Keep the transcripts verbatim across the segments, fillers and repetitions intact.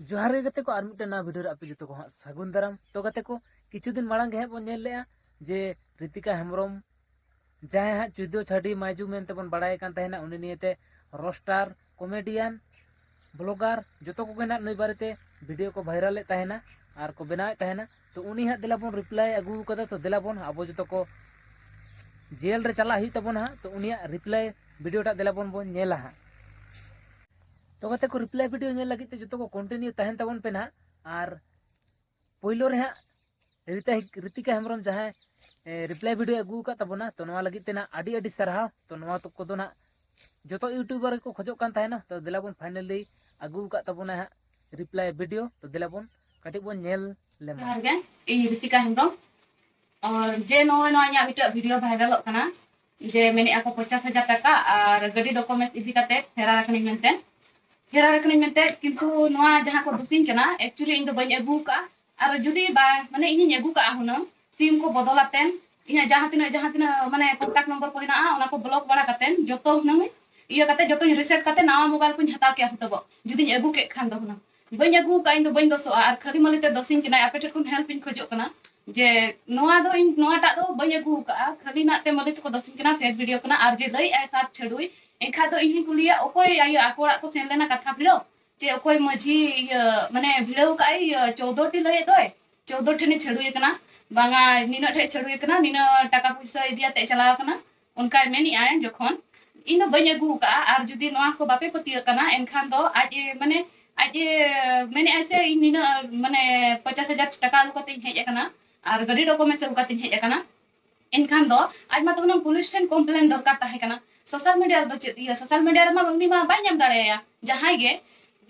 ᱡᱚᱦᱟᱨ ᱜᱮ ᱜᱟᱛᱮ ᱠᱚ, ᱟᱨ ᱢᱤᱫᱴᱮᱱ ᱱᱟᱣᱟ ᱵᱷᱤᱰᱤᱭᱳ ᱨᱮ ᱟᱯᱮ ᱡᱚᱛᱚ ᱠᱚ ᱦᱟᱸᱜ ᱥᱟᱹᱜᱩᱱ ᱫᱟᱨᱟᱢ᱾ ᱛᱚ ᱜᱟᱛᱮ ᱠᱚ, ᱠᱤᱪᱷᱩ ᱫᱤᱱ ᱢᱟᱲᱟᱝ ᱜᱮ ᱦᱟᱸᱜ ᱵᱚᱱ ᱧᱮᱞ ᱞᱮᱜᱼᱟ ᱡᱮ ᱨᱤᱛᱤᱠᱟ ᱦᱮᱢᱵᱨᱚᱢ, ᱡᱟᱦᱟᱸᱭ ᱦᱟᱸᱜ ᱪᱳᱫᱽᱫᱳ ᱪᱷᱟᱹᱰᱤ ᱢᱟᱭᱡᱩ ᱢᱮᱱᱛᱮ ᱵᱚᱱ ᱵᱟᱲᱟᱭ ᱠᱟᱱ ᱛᱟᱦᱮᱱᱟ, ᱩᱱᱤ ᱱᱤᱭᱮᱛᱮ ᱨᱳᱥᱴᱟᱨ, ᱠᱚᱢᱮᱰᱤᱭᱟᱱ, ᱵᱞᱚᱜᱟᱨ, ᱡᱚᱛᱚ ᱠᱚᱜᱮ ᱱᱟᱜ ᱱᱩᱭ ᱵᱟᱨᱮᱛᱮ ᱵᱷᱤᱰᱤᱭᱳ ᱠᱚ ᱵᱷᱟᱭᱨᱟᱞᱮᱫ ᱛᱟᱦᱮᱱᱟ ᱟᱨ ᱠᱚ ᱵᱮᱱᱟᱣᱮᱫ ᱛᱟᱦᱮᱱᱟ᱾ ᱛᱚ ᱩᱱᱤ ᱦᱟᱸᱜ ᱫᱮᱞᱟ ᱵᱚᱱ ᱨᱤᱯᱞᱟᱭ ᱟᱹᱜᱩ ᱠᱟᱫᱟ᱾ ᱛᱚ ᱫᱮᱞᱟ ᱵᱚᱱ ᱟᱵᱚ ᱡᱚᱛᱚ ᱠᱚ ᱡᱮᱞ ᱨᱮ ᱪᱟᱞᱟᱜ ᱦᱩᱭᱩᱜ ᱛᱟᱵᱚᱱᱟ ᱦᱟᱸᱜ᱾ ᱛᱚ ᱩᱱᱤᱭᱟᱜ ᱨᱤᱯᱞᱟᱭ ᱵᱷᱤᱰᱤᱭᱳ ᱴᱟᱜ ᱫᱮᱞᱟ ᱵᱚᱱ ᱵᱚᱱ ᱧᱮᱞᱟ ᱦᱟᱸᱜ᱾ ᱛᱚ ᱜᱟᱛᱮ ᱠᱚ, ᱨᱤᱯᱞᱟᱭ ᱵᱷᱤᱰᱤᱭᱳ ᱧᱮᱞ ᱞᱟᱹᱜᱤᱫ ᱛᱮ ᱡᱚᱛᱚ ᱠᱚ ᱠᱚᱱᱴᱤᱱᱤᱭᱩ ᱛᱟᱦᱮᱱ ᱛᱟᱵᱚᱱ ᱯᱮ ᱱᱟᱦᱟᱜ᱾ ᱟᱨ ᱯᱳᱭᱞᱳ ᱨᱮ ᱦᱟᱸᱜ ᱨᱤᱛᱟ-, ᱨᱤᱛᱤᱠᱟ ᱦᱮᱢᱵᱨᱚᱢ ᱡᱟᱦᱟᱸᱭ, ᱮ, ᱨᱤᱯᱞᱟᱭ ᱵᱷᱤᱰᱤᱭᱳ ᱟᱹᱜᱩ ᱟᱠᱟᱫ ᱛᱟᱵᱚᱱᱟ, ᱛᱚ ᱱᱚᱣᱟ ᱞᱟᱹᱜᱤᱫ ᱛᱮ ᱱᱟᱦᱟᱜ ᱟᱹᱰᱤ ᱟᱹᱰᱤ ᱥᱟᱨᱦᱟᱣ᱾ ᱛᱚ ᱱᱚᱣᱟ ᱛᱚ ᱠᱚᱫᱚ ᱱᱟᱦᱟᱜ ᱡᱚᱛᱚ ᱤᱭᱩᱴᱩᱵᱟᱨ ᱜᱮᱠᱚ ᱠᱷᱚᱡᱚᱜ ᱠᱟᱱ ᱛᱟᱦᱮᱱᱟ᱾ ᱛᱚ ᱫᱮᱞᱟ ᱵᱚᱱ ᱯᱷᱟᱭᱱᱟᱞᱤ ᱟᱹᱜᱩ ᱟᱠᱟᱫ ᱛᱟᱵᱚᱱᱟ ᱦᱟᱸᱜ ᱨᱤᱯᱞᱟᱭ ᱵᱷᱤᱰᱤᱭᱳ᱾ ᱛᱚ ᱫᱮᱞᱟ ᱵᱚᱱ ᱠᱟᱹᱴᱤᱡ ᱵᱚᱱ ᱧᱮᱞ ᱞᱮᱢᱟ᱾ ᱡᱚᱦᱟᱨ ᱜᱮ, ᱤᱧ ᱨᱤᱛᱤᱠᱟ ᱦᱮᱢᱵᱨᱚᱢ᱾ ᱟᱨ ᱡᱮ ᱱᱚᱜᱼᱚᱭ ᱱᱚᱣᱟ ᱤᱧᱟᱹᱜ ᱢᱤᱫᱴᱮᱡ ᱵᱷᱤᱰᱤᱭᱳ ᱵᱷᱟᱭᱨᱟᱞᱚᱜ ᱠᱟᱱᱟ, ᱡᱮ ᱢᱮᱱᱮᱫᱼᱟ ᱠᱚ ᱯᱚᱧᱪᱟᱥ ᱦᱟᱡᱟᱨ ᱴᱟᱠᱟ ᱟᱨ ᱜᱟᱹᱰᱤ ᱰᱚᱠᱩᱢᱮᱱᱴᱥ ᱤᱫᱤ ᱠᱟᱛᱮ ᱯᱷᱮᱨᱟᱨ ᱟᱠᱟᱱᱟᱹᱧ ᱢᱮᱱᱛᱮ, ᱯᱷᱮᱨᱟᱨ ᱟᱠᱟᱱᱟᱹᱧ ᱢᱮᱱᱛᱮ, ᱠᱤᱱᱛᱩ ᱱᱚᱣᱟ ᱡᱟᱦᱟᱸ ᱠᱚ ᱫᱩᱥᱤᱧ ᱠᱟᱱᱟ, actually ᱤᱧ ᱫᱚ ᱵᱟᱹᱧ ᱟᱹᱜᱩ ᱟᱠᱟᱫᱼᱟ᱾ ᱟᱨ ᱡᱩᱫᱤ ᱵᱟ-, ᱢᱟᱱᱮ ᱤᱧᱤᱧ ᱟᱹᱜᱩ ᱠᱟᱜᱼᱟ ᱦᱩᱱᱟᱹᱝ, ᱥᱤᱢ ᱠᱚ ᱵᱚᱫᱚᱞ ᱟᱛᱮᱱ, ᱤᱧᱟᱹᱜ ᱡᱟᱦᱟᱸ ᱛᱤᱱᱟᱹᱜ, ᱡᱟᱦᱟᱸ ᱛᱤᱱᱟᱹᱜ ᱢᱟᱱᱮ ᱠᱚᱱᱴᱟᱠᱴ ᱱᱚᱢᱵᱚᱨ ᱠᱚ ᱦᱮᱱᱟᱜᱼᱟ, ᱚᱱᱟ ᱠᱚ ᱵᱞᱚᱠ ᱵᱟᱲᱟ ᱠᱟᱛᱮᱱ ᱡᱚᱛᱚ ᱦᱩᱱᱟᱹᱝ ᱤᱭᱟᱹ ᱠᱟᱛᱮ, ᱡᱚᱛᱚᱧ ᱨᱤᱥᱮᱴ ᱠᱟᱛᱮ ᱱᱟᱣᱟ ᱢᱳᱵᱟᱭᱤᱞ ᱠᱚᱧ ᱦᱟᱛᱟᱣ ᱠᱮᱭᱟ ᱦᱩᱛᱟᱹᱵᱚᱜ, ᱡᱩᱫᱤᱧ ᱟᱹᱜᱩ ᱠᱮᱫ ᱠᱷᱟᱱ ᱫᱚ ᱦᱩᱱᱟᱹᱝ᱾ ᱵᱟᱹᱧ ᱟᱹᱜᱩ ᱟᱠᱟᱫᱼᱟ, ᱤᱧ ᱫᱚ ᱵᱟᱹᱧ ᱫᱳᱥᱚᱜᱼᱟ᱾ ᱟᱨ ᱠᱷᱟᱹᱞᱤ ᱢᱟᱹᱞᱤ ᱛᱮ ᱫᱳᱥᱤᱧ ᱠᱟᱱᱟᱭ, ᱟᱯᱮ ᱴᱷᱮᱱ ᱠᱷᱚᱱ ᱦᱮᱞᱯ ᱤᱧ ᱠᱷᱚᱡᱚᱜ ᱠᱟᱱᱟ᱾ ᱡᱮ ᱱᱚᱣᱟ ᱫᱚ ᱤᱧ, ᱱᱚᱣᱟᱴᱟᱜ ᱫᱚ ᱵᱟᱹᱧ ᱟᱹᱜᱩ ᱟᱠᱟᱫᱼᱟ, ᱠᱷᱟᱹᱞᱤ ᱱᱟᱜ ᱛᱮ ᱢᱟᱹᱞᱤ ᱛᱮᱠᱚ ᱫᱳᱥᱤᱧ ᱠᱟᱱᱟ, ᱯᱷᱮᱠ ᱵᱷᱤᱰᱤᱭᱳ ᱠᱟᱱᱟ᱾ ᱟᱨ ᱡᱮ ᱞᱟᱹᱭᱮᱫᱼᱟᱭ ᱥᱟᱛ ᱪᱷᱟᱹᱰᱩᱭ, ᱮᱱᱠᱷᱟᱡ ᱫᱚ ᱤᱧ ᱦᱚᱧ ᱠᱩᱞᱤᱭᱟ, ᱚᱠᱚᱭ ᱟᱭᱳ ᱟᱠᱚ ᱚᱲᱟᱜ ᱠᱚ ᱥᱮᱱ ᱞᱮᱱᱟ ᱠᱟᱛᱷᱟ ᱵᱷᱤᱲᱟᱹᱣ? ᱪᱮ ᱚᱠᱚᱭ ᱢᱟᱹᱡᱷᱤ, ᱤᱭᱟᱹ, ᱢᱟᱱᱮ ᱵᱷᱤᱲᱟᱹᱣ ᱠᱟᱜᱼᱟᱭ, ᱤᱭᱟᱹ, ᱪᱳᱫᱽᱫᱳ ᱴᱤ ᱞᱟᱹᱭᱮᱫ ᱫᱚᱭ, ᱪᱳᱫᱽᱫᱳ ᱴᱷᱮᱱᱮ ᱪᱷᱟᱹᱰᱩᱭ ᱠᱟᱱᱟ, ᱵᱟᱝᱟ ᱱᱤᱱᱟᱹᱜ ᱴᱷᱮᱡ ᱪᱷᱟᱹᱰᱩᱭ ᱠᱟᱱᱟ, ᱱᱤᱱᱟᱹᱜ ᱴᱟᱠᱟ ᱯᱩᱭᱥᱟᱹ ᱤᱫᱤᱭᱟᱛᱮ ᱪᱟᱞᱟᱣ ᱠᱟᱱᱟ, ᱚᱱᱠᱟᱭ ᱢᱮᱱᱮᱜᱼᱟᱭ ᱡᱚᱠᱷᱚᱱ, ᱤᱧ ᱫᱚ ᱵᱟᱹᱧ ᱟᱹᱜᱩ ᱟᱠᱟᱫᱼᱟ᱾ ᱟᱨ ᱡᱩᱫᱤ ᱱᱚᱣᱟ ᱠᱚ ᱵᱟᱯᱮ ᱯᱟᱹᱛᱭᱟᱹᱜ ᱠᱟᱱᱟ, ᱮᱱᱠᱷᱟᱱ ᱫᱚ ᱟᱡ ᱮ, ᱢᱟᱱᱮ, ᱟᱡ ᱮ ᱢᱮᱱᱮᱜᱼᱟᱭ ᱥᱮ ᱤᱧ ᱱᱤᱱᱟᱹᱜ, ᱢᱟᱱᱮ, ᱯᱚᱧᱪᱟᱥ ᱦᱟᱡᱟᱨ ᱴᱟᱠᱟ ᱟᱹᱜᱩ ᱠᱟᱛᱮ ᱤᱧ ᱦᱮᱡ ᱟᱠᱟᱱᱟ ᱟᱨ ᱜᱟᱹᱰᱤ ᱰᱚᱠᱩᱢᱮᱱᱴᱥ ᱟᱹᱜᱩ ᱠᱟᱛᱮ ᱤᱧ ᱦᱮᱡ ᱟᱠᱟᱱᱟ, ᱮᱱᱠᱷᱟᱱ ᱫᱚ ᱟᱡ ᱢᱟ ᱛᱚ ᱦᱩᱱᱟᱹᱝ ᱯᱩᱞᱤᱥ ᱴᱷᱮᱱ ᱠᱚᱢᱯᱞᱮᱱ ᱫᱚᱨᱠᱟᱨ ᱛᱟᱦᱮᱸ ᱠᱟᱱᱟ᱾ ᱥᱳᱥᱟᱞ ᱢᱤᱰᱤᱭᱟ ᱨᱮᱫᱚ ᱪᱮᱫ ᱤᱭᱟᱹ, ᱥᱳᱥᱟᱞ ᱢᱤᱰᱤᱭᱟ ᱨᱮᱢᱟ ᱩᱱᱤ ᱢᱟ ᱵᱟᱭ ᱧᱟᱢ ᱫᱟᱲᱮᱭᱟᱭᱟ᱾ ᱡᱟᱦᱟᱸᱭ ᱜᱮ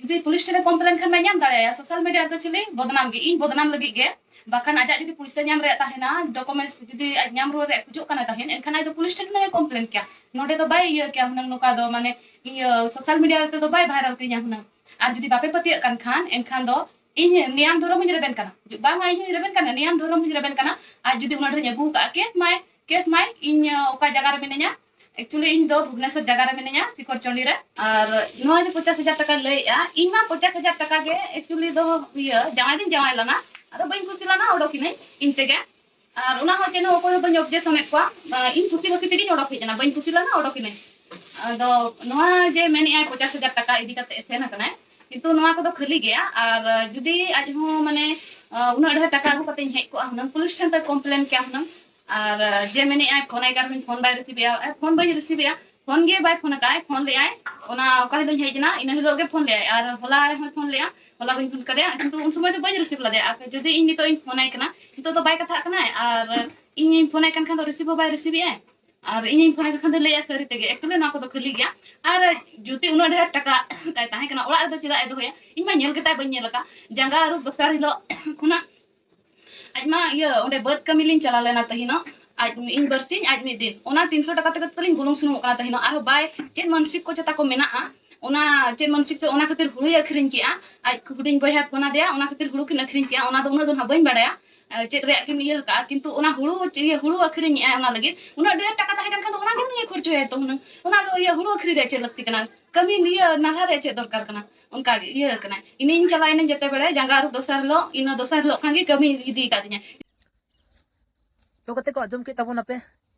ᱡᱩᱫᱤ ᱯᱩᱞᱤᱥ ᱴᱷᱮᱱ ᱮ ᱠᱚᱢᱯᱞᱮᱱ ᱠᱷᱟᱱ ᱢᱟ ᱧᱟᱢ ᱫᱟᱲᱮᱭᱟᱭᱟ᱾ ᱥᱳᱥᱟᱞ ᱢᱤᱰᱤᱭᱟ ᱨᱮᱫᱚ ᱪᱤᱞᱤ ᱵᱚᱫᱱᱟᱢ ᱜᱮ, ᱤᱧ ᱵᱚᱫᱱᱟᱢ ᱞᱟᱹᱜᱤᱫ ᱜᱮ᱾ ᱵᱟᱠᱷᱟᱱ ᱟᱡᱟᱜ ᱡᱩᱫᱤ ᱯᱩᱭᱥᱟᱹ ᱧᱟᱢ ᱨᱮᱭᱟᱜ ᱛᱟᱦᱮᱱᱟ, ᱰᱚᱠᱩᱢᱮᱱᱴᱥ ᱡᱩᱫᱤ ᱟᱡ ᱧᱟᱢ ᱨᱩᱣᱟᱹᱲ ᱨᱮᱭᱟᱜ ᱠᱷᱚᱡᱚᱜ ᱠᱟᱱᱟ ᱛᱟᱦᱮᱱ, ᱮᱱᱠᱷᱟᱱ ᱟᱡ ᱫᱚ ᱯᱩᱞᱤᱥ ᱴᱷᱮᱱ ᱦᱩᱱᱟᱹᱝ ᱮ ᱠᱚᱢᱯᱞᱮᱱ ᱠᱮᱭᱟ᱾ ᱱᱚᱰᱮ ᱫᱚ ᱵᱟᱭ ᱤᱭᱟᱹ ᱠᱮᱭᱟ ᱦᱩᱱᱟᱹᱝ, ᱱᱚᱝᱠᱟ ᱫᱚ ᱢᱟᱱᱮ ᱤᱭᱟᱹ ᱥᱳᱥᱟᱞ ᱢᱤᱰᱤᱭᱟ ᱨᱮᱫᱚ ᱵᱟᱭ ᱵᱷᱟᱭᱨᱟᱞ ᱠᱤᱧᱟ ᱦᱩᱱᱟᱹᱝ᱾ ᱟᱨ ᱡᱩᱫᱤ ᱵᱟᱯᱮ ᱯᱟᱹᱛᱭᱟᱹᱜ ᱠᱟᱱ ᱠᱷᱟᱱ, ᱮᱱᱠᱷᱟᱱ ᱫᱚ ᱤᱧ ᱱᱤᱭᱟᱢ ᱫᱷᱚᱨᱚᱢ ᱦᱚᱧ ᱨᱮᱵᱮᱱ ᱠᱟᱱᱟ᱾ ᱵᱟᱝᱟ, ᱤᱧ ᱦᱚᱧ ᱨᱮᱵᱮᱱ ᱠᱟᱱᱟ, ᱱᱤᱭᱟᱢ ᱫᱷᱚᱨᱚᱢ ᱦᱚᱧ ᱨᱮᱵᱮᱱ ᱠᱟᱱᱟ᱾ ᱟᱡ ᱡᱩᱫᱤ ᱚᱱᱟ ᱰᱷᱮᱨᱤᱧ ᱟᱹᱜᱩ ᱠᱟᱜᱼᱟ, ᱠᱮᱥ ᱢᱟᱭ, ᱠᱮᱥ ᱢᱟᱭ, ᱤᱧ, ᱚᱠᱟ ᱡᱟᱭᱜᱟ ᱨᱮ ᱢᱤᱱᱟᱹᱧᱟ, ᱮᱠᱪᱩᱭᱮᱞᱤ ᱤᱧ ᱫᱚ ᱵᱷᱩᱵᱽᱱᱮᱥᱚᱨ ᱡᱟᱭᱜᱟ ᱨᱮ ᱢᱤᱱᱟᱹᱧᱟ, ᱥᱤᱠᱷᱚᱨ ᱪᱚᱱᱰᱤ ᱨᱮ᱾ ᱟᱨ ᱱᱚᱣᱟ ᱡᱮ ᱯᱚᱧᱪᱟᱥ ᱦᱟᱡᱟᱨ ᱴᱟᱠᱟᱧ ᱞᱟᱹᱭᱮᱜᱼᱟ, ᱤᱧ ᱢᱟ ᱯᱚᱧᱪᱟᱥ ᱦᱟᱡᱟᱨ ᱴᱟᱠᱟ ᱜᱮ ᱮᱠᱪᱩᱭᱮᱞᱤ ᱫᱚ ᱤᱭᱟᱹ ᱡᱟᱶᱟᱭ ᱫᱚᱧ ᱡᱟᱶᱟᱭ ᱞᱮᱱᱟ, ᱟᱫᱚ ᱵᱟᱹᱧ ᱠᱩᱥᱤ ᱞᱮᱱᱟ, ᱚᱰᱚᱠᱤᱱᱟᱹᱧ ᱤᱧ ᱛᱮᱜᱮ᱾ ᱟᱨ ᱚᱱᱟ ᱦᱚᱸ ᱪᱮᱫ ᱦᱚᱸ ᱚᱠᱚᱭ ᱦᱚᱸ ᱵᱟᱹᱧ ᱚᱵᱡᱮᱠᱥᱚᱱᱮᱫ ᱠᱚᱣᱟ᱾ ᱟᱨ ᱤᱧ ᱠᱩᱥᱤ ᱵᱟᱹᱥᱤ ᱛᱮᱜᱮᱧ ᱚᱰᱚᱠ ᱦᱮᱡ ᱮᱱᱟ, ᱵᱟᱹᱧ ᱠᱩᱥᱤ ᱞᱮᱱᱟ, ᱚᱰᱚᱠᱤᱱᱟᱹᱧ᱾ ᱟᱫᱚ ᱱᱚᱣᱟ ᱡᱮ ᱢᱮᱱᱮᱜᱼᱟᱭ ᱯᱚᱧᱪᱟᱥ ᱦᱟᱡᱟᱨ ᱴᱟᱠᱟ ᱤᱫᱤ ᱠᱟᱛᱮ ᱥᱮᱱ ᱟᱠᱟᱱᱟᱭ, ᱠᱤᱱᱛᱩ ᱱᱚᱣᱟ ᱠᱚᱫᱚ ᱠᱷᱟᱹᱞᱤ ᱜᱮᱭᱟ᱾ ᱟᱨ ᱡᱩᱫᱤ ᱟᱡ ᱦᱚᱸ ᱢᱟᱱᱮ ᱟᱸ, ᱩᱱᱟᱹᱜ ᱰᱷᱮᱨ ᱴᱟᱠᱟ ᱟᱹᱜᱩ ᱠᱟᱛᱮᱧ ᱦᱮᱡ ᱠᱚᱜᱼᱟ ᱦᱩᱱᱟᱹᱝ, ᱯᱩᱞᱤᱥ ᱴᱷᱮᱱ ᱯᱮ ᱠᱚᱢᱯᱞᱮᱱ ᱠᱮᱭᱟ ᱦᱩᱱᱟᱹᱝ᱾ ᱟᱨ ᱟᱸ, ᱡᱮ ᱢᱮᱱᱮᱜᱼᱟᱭ ᱯᱷᱳᱱ ᱟᱭ ᱠᱟᱱ ᱨᱮᱦᱚᱸᱧ ᱯᱷᱳᱱ ᱵᱟᱭ ᱨᱤᱥᱤᱵᱷ ᱮᱜᱼᱟ, ᱟᱨ ᱯᱷᱳᱱ ᱵᱟᱹᱧ ᱨᱤᱥᱤᱵᱷ ᱮᱜᱼᱟ, ᱯᱷᱳᱱ ᱜᱮ ᱵᱟᱭ ᱯᱷᱳᱱ ᱟᱠᱟᱫᱼᱟᱭ᱾ ᱯᱷᱳᱱ ᱞᱮᱜᱼᱟᱭ ᱚᱱᱟ ᱚᱠᱟ ᱦᱤᱞᱳᱜ ᱤᱧ ᱦᱮᱡ ᱮᱱᱟ, ᱤᱱᱟᱹ ᱦᱤᱞᱳᱜ ᱜᱮ ᱯᱷᱳᱱ ᱞᱮᱜᱼᱟᱭ, ᱟᱨ ᱦᱚᱞᱟ ᱨᱮᱦᱚᱸᱭ ᱯᱷᱳᱱ ᱞᱮᱜᱼᱟ, ᱦᱚᱞᱟ ᱵᱟᱹᱧ ᱯᱷᱳᱱ ᱠᱟᱫᱮᱭᱟ, ᱠᱤᱱᱛᱩ ᱩᱱ ᱥᱚᱢᱚᱭ ᱫᱚ ᱵᱟᱹᱧ ᱨᱤᱥᱤᱵᱷ ᱞᱮᱫᱮᱭᱟ᱾ ᱟᱨ ᱡᱩᱫᱤ ᱤᱧ ᱱᱤᱛᱚᱜ ᱤᱧ ᱯᱷᱳᱱ ᱟᱭ ᱠᱟᱱᱟ, ᱱᱤᱛᱚᱜ ᱫᱚ ᱵᱟᱭ ᱠᱟᱛᱷᱟᱜ ᱠᱟᱱᱟᱭ, ᱟᱨ ᱤᱧᱤᱧ ᱯᱷᱳᱱ ᱟᱭ ᱠᱟᱱ ᱠᱷᱟᱱ ᱫᱚ ᱨᱤᱥᱤᱵᱷ ᱦᱚᱸ ᱵᱟᱭ ᱨᱤᱥᱤᱵᱷ ᱮᱜᱼᱟᱭ᱾ ᱟᱨ ᱤᱧᱤᱧ ᱯᱷᱳᱱ ᱟᱭ ᱠᱷᱟᱱ ᱫᱚ ᱞᱟᱹᱭᱟ ᱥᱟᱹᱨᱤ ᱛᱮᱜᱮ, ᱮᱠᱪᱩᱭᱮᱞᱤ ᱱᱚᱣᱟ ᱠᱚᱫᱚ ᱠᱷᱟᱹᱞᱤ ᱜᱮᱭᱟ᱾ ᱟᱨ ᱡᱩᱫᱤ ᱩᱱᱟᱹᱜ ᱰᱷᱮᱨ ᱴᱟᱠᱟ ᱛᱟᱭ ᱛᱟᱦᱮᱸ ᱠᱟᱱᱟ, ᱚᱲᱟᱜ ᱨᱮᱫᱚ ᱪᱮᱫᱟᱜ ᱮ ᱫᱚᱦᱚᱭᱟ? ᱤᱧ ᱢᱟ ᱧᱮᱞ ᱜᱮᱛᱟᱭ ᱵᱟᱹᱧ ᱧᱮᱞ ᱟᱠᱟᱫ᱾ ᱡᱟᱸᱜᱟ ᱟᱹᱨᱩᱵ ᱫᱚᱥᱟᱨ ᱦᱤᱞᱳᱜ ᱠᱷᱚᱱᱟᱜ ᱟᱡ ᱢᱟ ᱤᱭᱟᱹ ᱚᱸᱰᱮ ᱵᱟᱹᱫᱽ ᱠᱟᱹᱢᱤ ᱞᱤᱧ ᱪᱟᱞᱟᱣ ᱞᱮᱱᱟ ᱛᱟᱹᱦᱤᱱᱚᱜ, ᱟᱡ ᱤᱧ ᱵᱟᱨᱥᱤᱧ ᱟᱡ ᱢᱤᱫ ᱫᱤᱱ, ᱚᱱᱟ ᱛᱤᱱᱥᱚ ᱴᱟᱠᱟ ᱛᱮᱜᱮ ᱛᱟᱹᱞᱤᱧ ᱵᱩᱞᱩᱝ ᱥᱩᱱᱩᱢᱚᱜ ᱠᱟᱱᱟ ᱛᱟᱹᱦᱤᱱᱚᱜ᱾ ᱟᱨᱦᱚᱸ ᱵᱟᱭ ᱪᱮᱫ ᱢᱟᱱᱥᱤᱠ ᱠᱚ ᱪᱮᱛᱟ ᱠᱚ ᱢᱮᱱᱟᱜᱼᱟ, ᱚᱱᱟ ᱪᱮᱫ ᱢᱟᱱᱥᱤᱠ ᱪᱚ, ᱚᱱᱟ ᱠᱷᱟᱹᱛᱤᱨ ᱦᱩᱲᱩᱭ ᱟᱹᱠᱷᱨᱤᱧ ᱠᱮᱜᱼᱟ᱾ ᱟᱡ ᱦᱩᱰᱤᱧ ᱵᱚᱭᱦᱟ ᱯᱷᱳᱱ ᱟᱫᱮᱭᱟ, ᱚᱱᱟ ᱠᱷᱟᱹᱛᱤᱨ ᱦᱩᱲᱩ ᱠᱤᱱ ᱟᱹᱠᱷᱨᱤᱧ ᱠᱮᱜᱼᱟ, ᱚᱱᱟ ᱫᱚ ᱩᱱᱟᱹᱜ ᱫᱚ ᱱᱟᱦᱟᱜ ᱵᱟᱹᱧ ᱵᱟᱲᱟᱭᱟ᱾ ᱟᱨ ᱪᱮᱫ ᱨᱮᱭᱟᱜ ᱠᱤᱱ ᱤᱭᱟᱹ ᱟᱠᱟᱫᱼᱟ, ᱠᱤᱱᱛᱩ ᱚᱱᱟ ᱦᱩᱲᱩ, ᱤᱭᱟᱹ ᱦᱩᱲᱩ ᱟᱹᱠᱷᱨᱤᱧᱮᱜᱼᱟᱭ, ᱚᱱᱟ ᱞᱟᱹᱜᱤᱫ ᱩᱱᱟᱹᱜ ᱰᱷᱮᱨ ᱴᱟᱠᱟ ᱛᱟᱦᱮᱸ ᱠᱟᱱ ᱠᱷᱟᱱ ᱫᱚ ᱚᱱᱟ ᱜᱮ ᱩᱱᱤ ᱠᱷᱚᱨᱪᱚᱭᱟᱭ ᱛᱚ ᱦᱩᱱᱟᱹᱝ᱾ ᱚᱱᱟ ᱫᱚ ᱤᱭᱟᱹ ᱦᱩᱲᱩ ᱟᱹᱠᱷᱨᱤᱧ ᱨᱮᱭᱟᱜ ᱪᱮᱫ ᱞᱟᱹᱠᱛᱤ ᱠᱟᱱᱟ? ᱠᱟᱹᱢᱤ ᱱᱤᱭᱟᱹ ᱱᱟᱞᱦᱟ ᱨᱮᱭᱟᱜ ᱪᱮᱫ ᱫᱚᱨᱠᱟᱨ ᱠᱟᱱᱟ? ᱚᱱᱠᱟ ᱜᱮ ᱤᱭᱟᱹ ᱠᱟᱱᱟᱭ᱾ ᱤᱧᱤᱧ ᱪᱟᱞᱟᱣ ᱮᱱᱟᱹᱧ ᱡᱮᱛᱮ ᱵᱮᱲᱮ ᱡᱟᱸᱜᱟ ᱟᱹᱨᱩᱵ ᱫᱚᱥᱟᱨ ᱦᱤᱞᱳᱜ, ᱤᱱᱟᱹ ᱫᱚᱥᱟᱨ ᱦᱤᱞᱳᱜ ᱠᱷᱟᱱ ᱜᱮ ᱠᱟᱹᱢᱤ ᱤᱫᱤ ᱟᱠᱟᱫᱤᱧᱟ᱾ ᱛᱚ ᱜᱟᱛᱮ ᱠᱚ, ᱟᱸᱡᱚᱢ ᱠᱮᱫ ᱛᱟᱵᱚᱱᱟᱯᱮ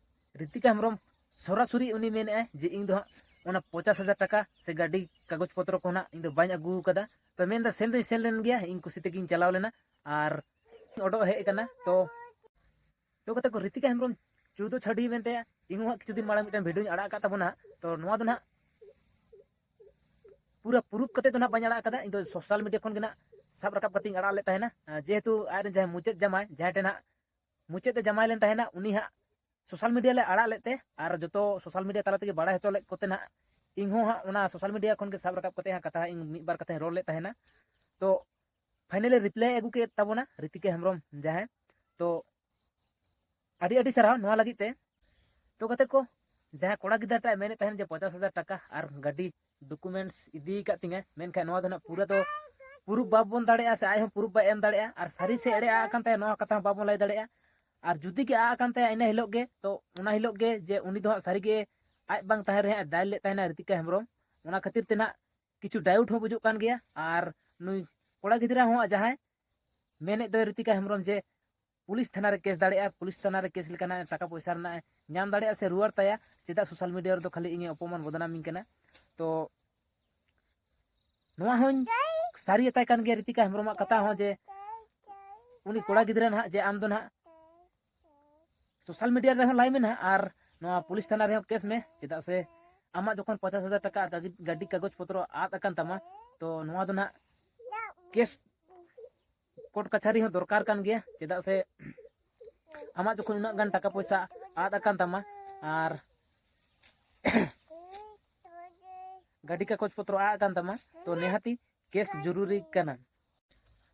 ᱨᱤᱛᱤᱠᱟ ᱦᱮᱢᱵᱨᱚᱢ ᱥᱚᱨᱟᱥᱚᱨᱤ ᱩᱱᱤ ᱢᱮᱱᱮᱫᱼᱟᱭ ᱡᱮ ᱤᱧ ᱫᱚ ᱦᱟᱸᱜ ᱚᱱᱟ ᱯᱚᱧᱪᱟᱥ ᱦᱟᱡᱟᱨ ᱴᱟᱠᱟ ᱥᱮ ᱜᱟᱹᱰᱤ ᱠᱟᱜᱚᱡᱽ ᱯᱚᱛᱨᱚ ᱠᱚ ᱦᱟᱸᱜ ᱤᱧ ᱫᱚ ᱵᱟᱹᱧ ᱟᱹᱜᱩ ᱟᱠᱟᱫᱟ᱾ ᱛᱚ ᱢᱮᱱᱫᱟ ᱥᱮᱱ ᱫᱚᱧ ᱥᱮᱱ ᱞᱮᱱ ᱜᱮᱭᱟ, ᱤᱧ ᱠᱩᱥᱤ ᱛᱮᱜᱮᱧ ᱪᱟᱞᱟᱣ ᱞᱮᱱᱟ ᱟᱨ ᱚᱰᱚᱜ ᱦᱮᱡ ᱟᱠᱟᱱᱟ᱾ ᱛᱚ ᱛᱚ ᱜᱟᱛᱮ ᱠᱚ, ᱨᱤᱛᱤᱠᱟ ᱦᱮᱢᱵᱨᱚᱢ ᱪᱳᱣᱫᱚ ᱪᱷᱟᱹᱰᱤ ᱢᱮᱱᱛᱮ ᱤᱧ ᱦᱚᱸ ᱦᱟᱸᱜ ᱠᱤᱪᱷᱩ ᱫᱤᱱ ᱢᱟᱲᱟᱝ ᱢᱤᱫᱴᱟᱝ ᱵᱷᱤᱰᱤᱭᱳᱧ ᱟᱲᱟᱜ ᱟᱠᱟᱫ ᱛᱟᱵᱚᱱᱟ᱾ ᱛᱚ ᱱᱚᱣᱟ ᱫᱚ ᱱᱟᱦᱟᱜ ᱯᱩᱨᱟᱹ ᱯᱨᱩᱯ ᱠᱟᱛᱮ ᱫᱚ ᱱᱟᱦᱟᱜ ᱵᱟᱹᱧ ᱟᱲᱟᱜ ᱟᱠᱟᱫᱟ, ᱤᱧ ᱫᱚ ᱥᱳᱥᱟᱞ ᱢᱤᱰᱤᱭᱟ ᱠᱷᱚᱱ ᱜᱮ ᱱᱟᱦᱟᱜ ᱥᱟᱵ ᱨᱟᱠᱟᱵ ᱠᱟᱛᱮᱧ ᱟᱲᱟᱜ ᱞᱮᱫ ᱛᱟᱦᱮᱱᱟ᱾ ᱟᱨ ᱡᱮᱦᱮᱛᱩ ᱟᱡᱨᱮᱱ ᱡᱟᱦᱟᱸᱭ ᱢᱩᱪᱟᱹᱫ ᱡᱟᱢᱟᱭ, ᱡᱟᱦᱟᱸᱭ ᱴᱷᱮᱱ ᱦᱟᱸᱜ ᱢᱩᱪᱟᱹᱫ ᱮ ᱡᱟᱢᱟᱭ ᱞᱮᱱ ᱛᱟᱦᱮᱱᱟ, ᱩᱱᱤ ᱦᱟᱸᱜ ᱥᱳᱥᱟᱞ ᱢᱤᱰᱤᱭᱟ ᱞᱮ ᱟᱲᱟᱜ ᱞᱮᱫ ᱛᱮ, ᱟᱨ ᱡᱚᱛᱚ ᱥᱳᱥᱟᱞ ᱢᱤᱰᱤᱭᱟ ᱛᱟᱞᱟ ᱛᱮᱜᱮ ᱵᱟᱲᱟᱭ ᱦᱚᱪᱚ ᱞᱮᱫ ᱠᱚᱛᱮ ᱱᱟᱦᱟᱜ ᱤᱧ ᱦᱚᱸ ᱦᱟᱸᱜ ᱚᱱᱟ ᱥᱳᱥᱟᱞ ᱢᱤᱰᱤᱭᱟ ᱠᱷᱚᱱ ᱜᱮ ᱥᱟᱵ ᱨᱟᱠᱟᱵ ᱠᱟᱛᱮ ᱦᱟᱸᱜ ᱠᱟᱛᱷᱟ ᱤᱧ ᱢᱤᱫ ᱵᱟᱨ ᱠᱟᱛᱷᱟᱧ ᱨᱚᱲ ᱞᱮᱫ ᱛᱟᱦᱮᱱᱟ᱾ ᱛᱚ ᱯᱷᱟᱭᱱᱟᱞᱤ ᱨᱤᱯᱞᱟᱭ ᱟᱹᱜᱩ ᱠᱮᱫ ᱛᱟᱵᱚᱱᱟ ᱨᱤᱛᱤᱠᱟ ᱦᱮᱢᱵᱨᱚᱢ ᱡᱟᱦᱟᱸᱭ᱾ ᱛᱚ ᱟᱹᱰᱤ ᱟᱹᱰᱤ ᱥᱟᱨᱦᱟᱣ ᱱᱚᱣᱟ ᱞᱟᱹᱜᱤᱫ ᱛᱮ᱾ ᱛᱚ ᱜᱟᱛᱮ ᱠᱚ, ᱡᱟᱦᱟᱸᱭ ᱠᱚᱲᱟ ᱜᱤᱫᱽᱨᱟᱹ ᱴᱟᱜ ᱮ ᱢᱮᱱᱮᱫ ᱛᱟᱦᱮᱱ ᱡᱮ ᱯᱚᱧᱪᱟᱥ ᱦᱟᱡᱟᱨ ᱴᱟᱠᱟ ᱟᱨ ᱜᱟᱹᱰᱤ ᱰᱚᱠᱩᱢᱮᱱᱴᱥ ᱤᱫᱤ ᱟᱠᱟᱫ ᱛᱤᱧᱟᱹ, ᱢᱮᱱᱠᱷᱟᱱ ᱱᱚᱣᱟ ᱫᱚ ᱱᱟᱜ ᱯᱩᱨᱟᱹ ᱫᱚ ᱯᱨᱩᱯ ᱵᱟᱵᱚᱱ ᱫᱟᱲᱮᱭᱟᱜᱼᱟ ᱥᱮ ᱟᱡ ᱦᱚᱸ ᱯᱨᱩᱯ ᱵᱟᱭ ᱮᱢ ᱫᱟᱲᱮᱭᱟᱜᱼᱟ, ᱟᱨ ᱥᱟᱹᱨᱤ ᱥᱮ ᱮᱲᱮ ᱟᱜ ᱠᱟᱱ ᱛᱟᱭᱟ ᱱᱚᱣᱟ ᱠᱟᱛᱷᱟ ᱦᱚᱸ ᱵᱟᱵᱚᱱ ᱞᱟᱹᱭ ᱫᱟᱲᱮᱭᱟᱜᱼᱟ᱾ ᱟᱨ ᱡᱩᱫᱤ ᱜᱮ ᱟᱜ ᱠᱟᱱ ᱛᱟᱭᱟ ᱤᱱᱟᱹ ᱦᱤᱞᱳᱜ ᱜᱮ, ᱛᱚ ᱚᱱᱟ ᱦᱤᱞᱳᱜ ᱜᱮ ᱡᱮ ᱩᱱᱤ ᱫᱚ ᱦᱟᱸᱜ ᱥᱟᱹᱨᱤ ᱜᱮ ᱟᱡ ᱵᱟᱝ ᱛᱟᱦᱮᱸ ᱨᱮᱦᱚᱸ ᱫᱟᱭ ᱞᱮᱫ ᱛᱟᱦᱮᱱᱟ ᱨᱤᱛᱤᱠᱟ ᱦᱮᱢᱵᱨᱚᱢ᱾ ᱚᱱᱟ ᱠᱷᱟᱹᱛᱤᱨ ᱛᱮ ᱱᱟᱦᱟᱜ ᱠᱤᱪᱷᱩ ᱰᱟᱭᱩᱴ ᱦᱚᱸ ᱵᱩᱡᱩᱜ ᱠᱟᱱ ᱜᱮᱭᱟ᱾ ᱟᱨ ᱱᱩᱭ ᱠᱚᱲᱟ ᱜᱤᱫᱽᱨᱟᱹ ᱦᱚᱸ ᱡᱟᱦᱟᱸᱭ ᱢᱮᱱᱮᱫ ᱫᱚᱭ ᱨᱤᱛᱤᱠᱟ ᱦᱮᱢᱵᱨᱚᱢ ᱡᱮ ᱯᱩᱞᱤᱥ ᱛᱷᱟᱱᱟ ᱨᱮ ᱠᱮᱥ ᱫᱟᱲᱮᱭᱟᱜᱼᱟ, ᱯᱩᱞᱤᱥ ᱛᱷᱟᱱᱟ ᱨᱮ ᱠᱮᱥ ᱞᱮᱠᱷᱟᱱ ᱴᱟᱠᱟ ᱯᱚᱭᱥᱟ ᱨᱮᱱᱟᱜ ᱮ ᱧᱟᱢ ᱫᱟᱲᱮᱭᱟᱜᱼᱟ ᱥᱮ ᱨᱩᱣᱟᱹᱲ ᱛᱟᱭᱟ, ᱪᱮᱫᱟᱜ ᱥᱳᱥᱟᱞ ᱢᱤᱰᱤᱭᱟ ᱨᱮᱫᱚ ᱠᱷᱟᱹᱞᱤ ᱤᱧᱮ ᱚᱯᱚᱢᱟᱱ ᱵᱚᱫᱱᱟᱢᱤᱧ ᱠᱟᱱᱟ? ᱛᱚ ᱱᱚᱣᱟ ᱦᱚᱸᱧ ᱥᱟᱹᱨᱤᱭᱟᱛᱟᱭ ᱠᱟᱱ ᱜᱮᱭᱟ ᱨᱤᱛᱤᱠᱟ ᱦᱮᱢᱵᱨᱚᱢᱟᱜ ᱠᱟᱛᱷᱟ ᱦᱚᱸ, ᱡᱮ ᱩᱱᱤ ᱠᱚᱲᱟ ᱜᱤᱫᱽᱨᱟᱹ ᱱᱟᱦᱟᱜ ᱡᱮ ᱟᱢ ᱫᱚ ᱱᱟᱦᱟᱜ ᱥᱳᱥᱟᱞ ᱢᱤᱰᱤᱭᱟ ᱨᱮᱦᱚᱸ ᱞᱟᱭ ᱢᱮ ᱱᱟᱦᱟᱜ ᱟᱨ ᱱᱚᱣᱟ ᱯᱩᱞᱤᱥ ᱛᱷᱟᱱᱟ ᱨᱮᱦᱚᱸ ᱠᱮᱥ ᱢᱮ, ᱪᱮᱫᱟᱜ ᱥᱮ ᱟᱢᱟᱜ ᱡᱚᱠᱷᱚᱱ ᱯᱚᱪᱟᱥ ᱦᱟᱡᱟᱨ ᱴᱟᱠᱟ ᱟᱨ ᱜᱟᱹᱰᱤ ᱠᱟᱜᱚᱡᱽ ᱯᱚᱛᱨᱚ ᱟᱫ ᱟᱠᱟᱱ ᱛᱟᱢᱟ, ᱛᱚ ᱱᱚᱣᱟ ᱫᱚ ᱱᱟᱦᱟᱜ ᱠᱮᱥ ᱠᱳᱨᱴ ᱠᱟᱪᱷᱟᱨᱤ ᱦᱚᱸ ᱫᱚᱨᱠᱟᱨ ᱠᱟᱱ ᱜᱮᱭᱟ, ᱪᱮᱫᱟᱜ ᱥᱮ ᱟᱢᱟᱜ ᱡᱚᱠᱷᱚᱱ ᱩᱱᱟᱹᱜ ᱜᱟᱱ ᱴᱟᱠᱟ ᱯᱚᱭᱥᱟ ᱟᱫ ᱟᱠᱟᱱ ᱛᱟᱢᱟ ᱟᱨ ᱜᱟᱹᱰᱤ ᱠᱟᱜᱚᱡᱽ ᱯᱚᱛᱨᱚ ᱟᱫ ᱟᱠᱟᱱ ᱛᱟᱢᱟ, ᱛᱚ ᱱᱤᱦᱟᱹᱛᱤ ᱠᱮᱥ ᱡᱚᱨᱩᱨᱤ ᱠᱟᱱᱟ᱾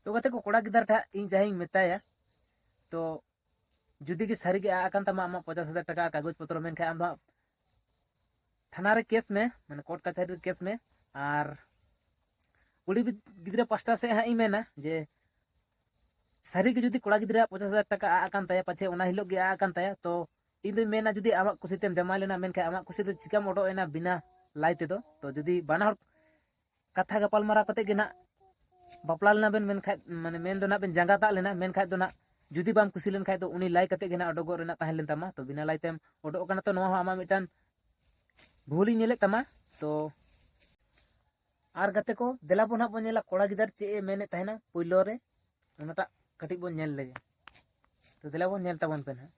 ᱛᱚ ᱜᱟᱛᱮ ᱠᱚ, ᱠᱚᱲᱟ ᱜᱤᱫᱟᱹᱨ ᱴᱷᱟᱜ ᱤᱧ ᱡᱟᱦᱟᱸᱧ ᱢᱮᱛᱟᱭᱟ, ᱛᱚ ᱡᱩᱫᱤ ᱜᱮ ᱥᱟᱹᱨᱤ ᱜᱮ ᱟᱫ ᱟᱠᱟᱱ ᱛᱟᱢᱟ ᱟᱢᱟᱜ ᱯᱚᱪᱟᱥ ᱦᱟᱡᱟᱨ ᱴᱟᱠᱟ ᱟᱨ ᱠᱟᱜᱚᱡᱽ ᱯᱚᱛᱨᱚ, ᱢᱮᱱᱠᱷᱟᱱ ᱟᱢ ᱫᱚ ᱦᱟᱸᱜ ᱛᱷᱟᱱᱟ ᱨᱮ ᱠᱮᱥ ᱢᱮ, ᱢᱟᱱᱮ ᱠᱳᱨᱴ ᱠᱟᱪᱷᱟᱨᱤ ᱨᱮ ᱠᱮᱥ ᱢᱮ᱾ ᱟᱨ ᱠᱩᱲᱤ ᱵᱤᱫ-, ᱜᱤᱫᱽᱨᱟᱹ ᱯᱟᱥᱴᱟ ᱥᱮᱫ ᱦᱟᱸᱜ ᱤᱧ ᱢᱮᱱᱟ ᱡᱮ ᱥᱟᱹᱨᱤ ᱜᱮ ᱡᱩᱫᱤ ᱠᱚᱲᱟ ᱜᱤᱫᱽᱨᱟᱹᱣᱟᱜ ᱯᱚᱪᱟᱥ ᱦᱟᱡᱟᱨ ᱴᱟᱠᱟ ᱟᱫ ᱟᱠᱟᱱ ᱛᱟᱭᱟ, ᱯᱟᱪᱷᱮ ᱚᱱᱟ ᱦᱤᱞᱳᱜ ᱜᱮ ᱟᱫ ᱟᱠᱟᱱ ᱛᱟᱭᱟ, ᱛᱚ ᱤᱧ ᱫᱩᱧ ᱢᱮᱱᱟ ᱡᱩᱫᱤ ᱟᱢᱟᱜ ᱠᱩᱥᱤ ᱛᱮᱢ ᱡᱟᱶᱟᱭ ᱞᱮᱱᱟ, ᱢᱮᱱᱠᱷᱟᱱ ᱟᱢᱟᱜ ᱠᱩᱥᱤ ᱛᱮ ᱪᱤᱠᱟᱢ ᱚᱰᱚᱠ ᱮᱱᱟ ᱵᱤᱱᱟ ᱞᱟᱭ ᱛᱮᱫᱚ? ᱛᱚ ᱡᱩᱫᱤ ᱵᱟᱱᱟ ᱦᱚᱲ ᱠᱟᱛᱷᱟ ᱜᱟᱯᱟᱞᱢᱟᱨᱟᱣ ᱠᱟᱛᱮ ᱜᱮ ᱱᱟᱜ ᱵᱟᱯᱞᱟ ᱞᱮᱱᱟ ᱵᱮᱱ ᱢᱮᱱᱠᱷᱟᱡ, ᱢᱟᱱᱮ ᱢᱮᱱ ᱫᱚ ᱱᱟᱜ ᱵᱮᱱ ᱡᱟᱸᱜᱟ ᱛᱟᱜ ᱞᱮᱱᱟ, ᱢᱮᱱᱠᱷᱟᱡ ᱫᱚ ᱱᱟᱜ ᱡᱩᱫᱤ ᱵᱟᱢ ᱠᱩᱥᱤ ᱞᱮᱱᱠᱷᱟᱡ ᱫᱚ ᱩᱱᱤ ᱞᱟᱭ ᱠᱟᱛᱮ ᱜᱮ ᱱᱟᱜ ᱚᱰᱚᱠᱚᱜ ᱨᱮᱱᱟᱜ ᱛᱟᱦᱮᱸ ᱞᱮᱱ ᱛᱟᱢᱟ᱾ ᱛᱚ ᱵᱤᱱᱟ ᱞᱟᱭ ᱛᱮᱢ ᱚᱰᱚᱠ ᱠᱟᱱᱟ, ᱛᱚ ᱱᱚᱣᱟ ᱦᱚᱸ ᱟᱢᱟᱜ ᱢᱤᱫᱴᱟᱝ ᱵᱷᱩᱞᱤᱧ ᱧᱮᱞᱮᱫ ᱛᱟᱢᱟ᱾ ᱛᱚ ᱟᱨ ᱜᱟᱛᱮ ᱠᱚ, ᱫᱮᱞᱟ ᱵᱚᱱ ᱦᱟᱸᱜ ᱵᱚᱱ ᱧᱮᱞᱟ ᱠᱚᱲᱟ ᱜᱤᱫᱟᱹᱨ ᱪᱮᱫ ᱮ ᱢᱮᱱᱮᱫ ᱛᱟᱦᱮᱱᱟ ᱯᱳᱭᱞᱳ ᱨᱮ, ᱚᱱᱟᱴᱟᱜ ᱠᱟᱹᱴᱤᱡ ᱵᱚᱱ ᱧᱮᱞ ᱞᱮᱜᱮ᱾ ᱛᱚ ᱫᱮᱞᱟ ᱵᱚᱱ ᱧᱮᱞ ᱛᱟᱵᱚᱱ ᱯᱮ ᱱᱟᱦᱟᱜ᱾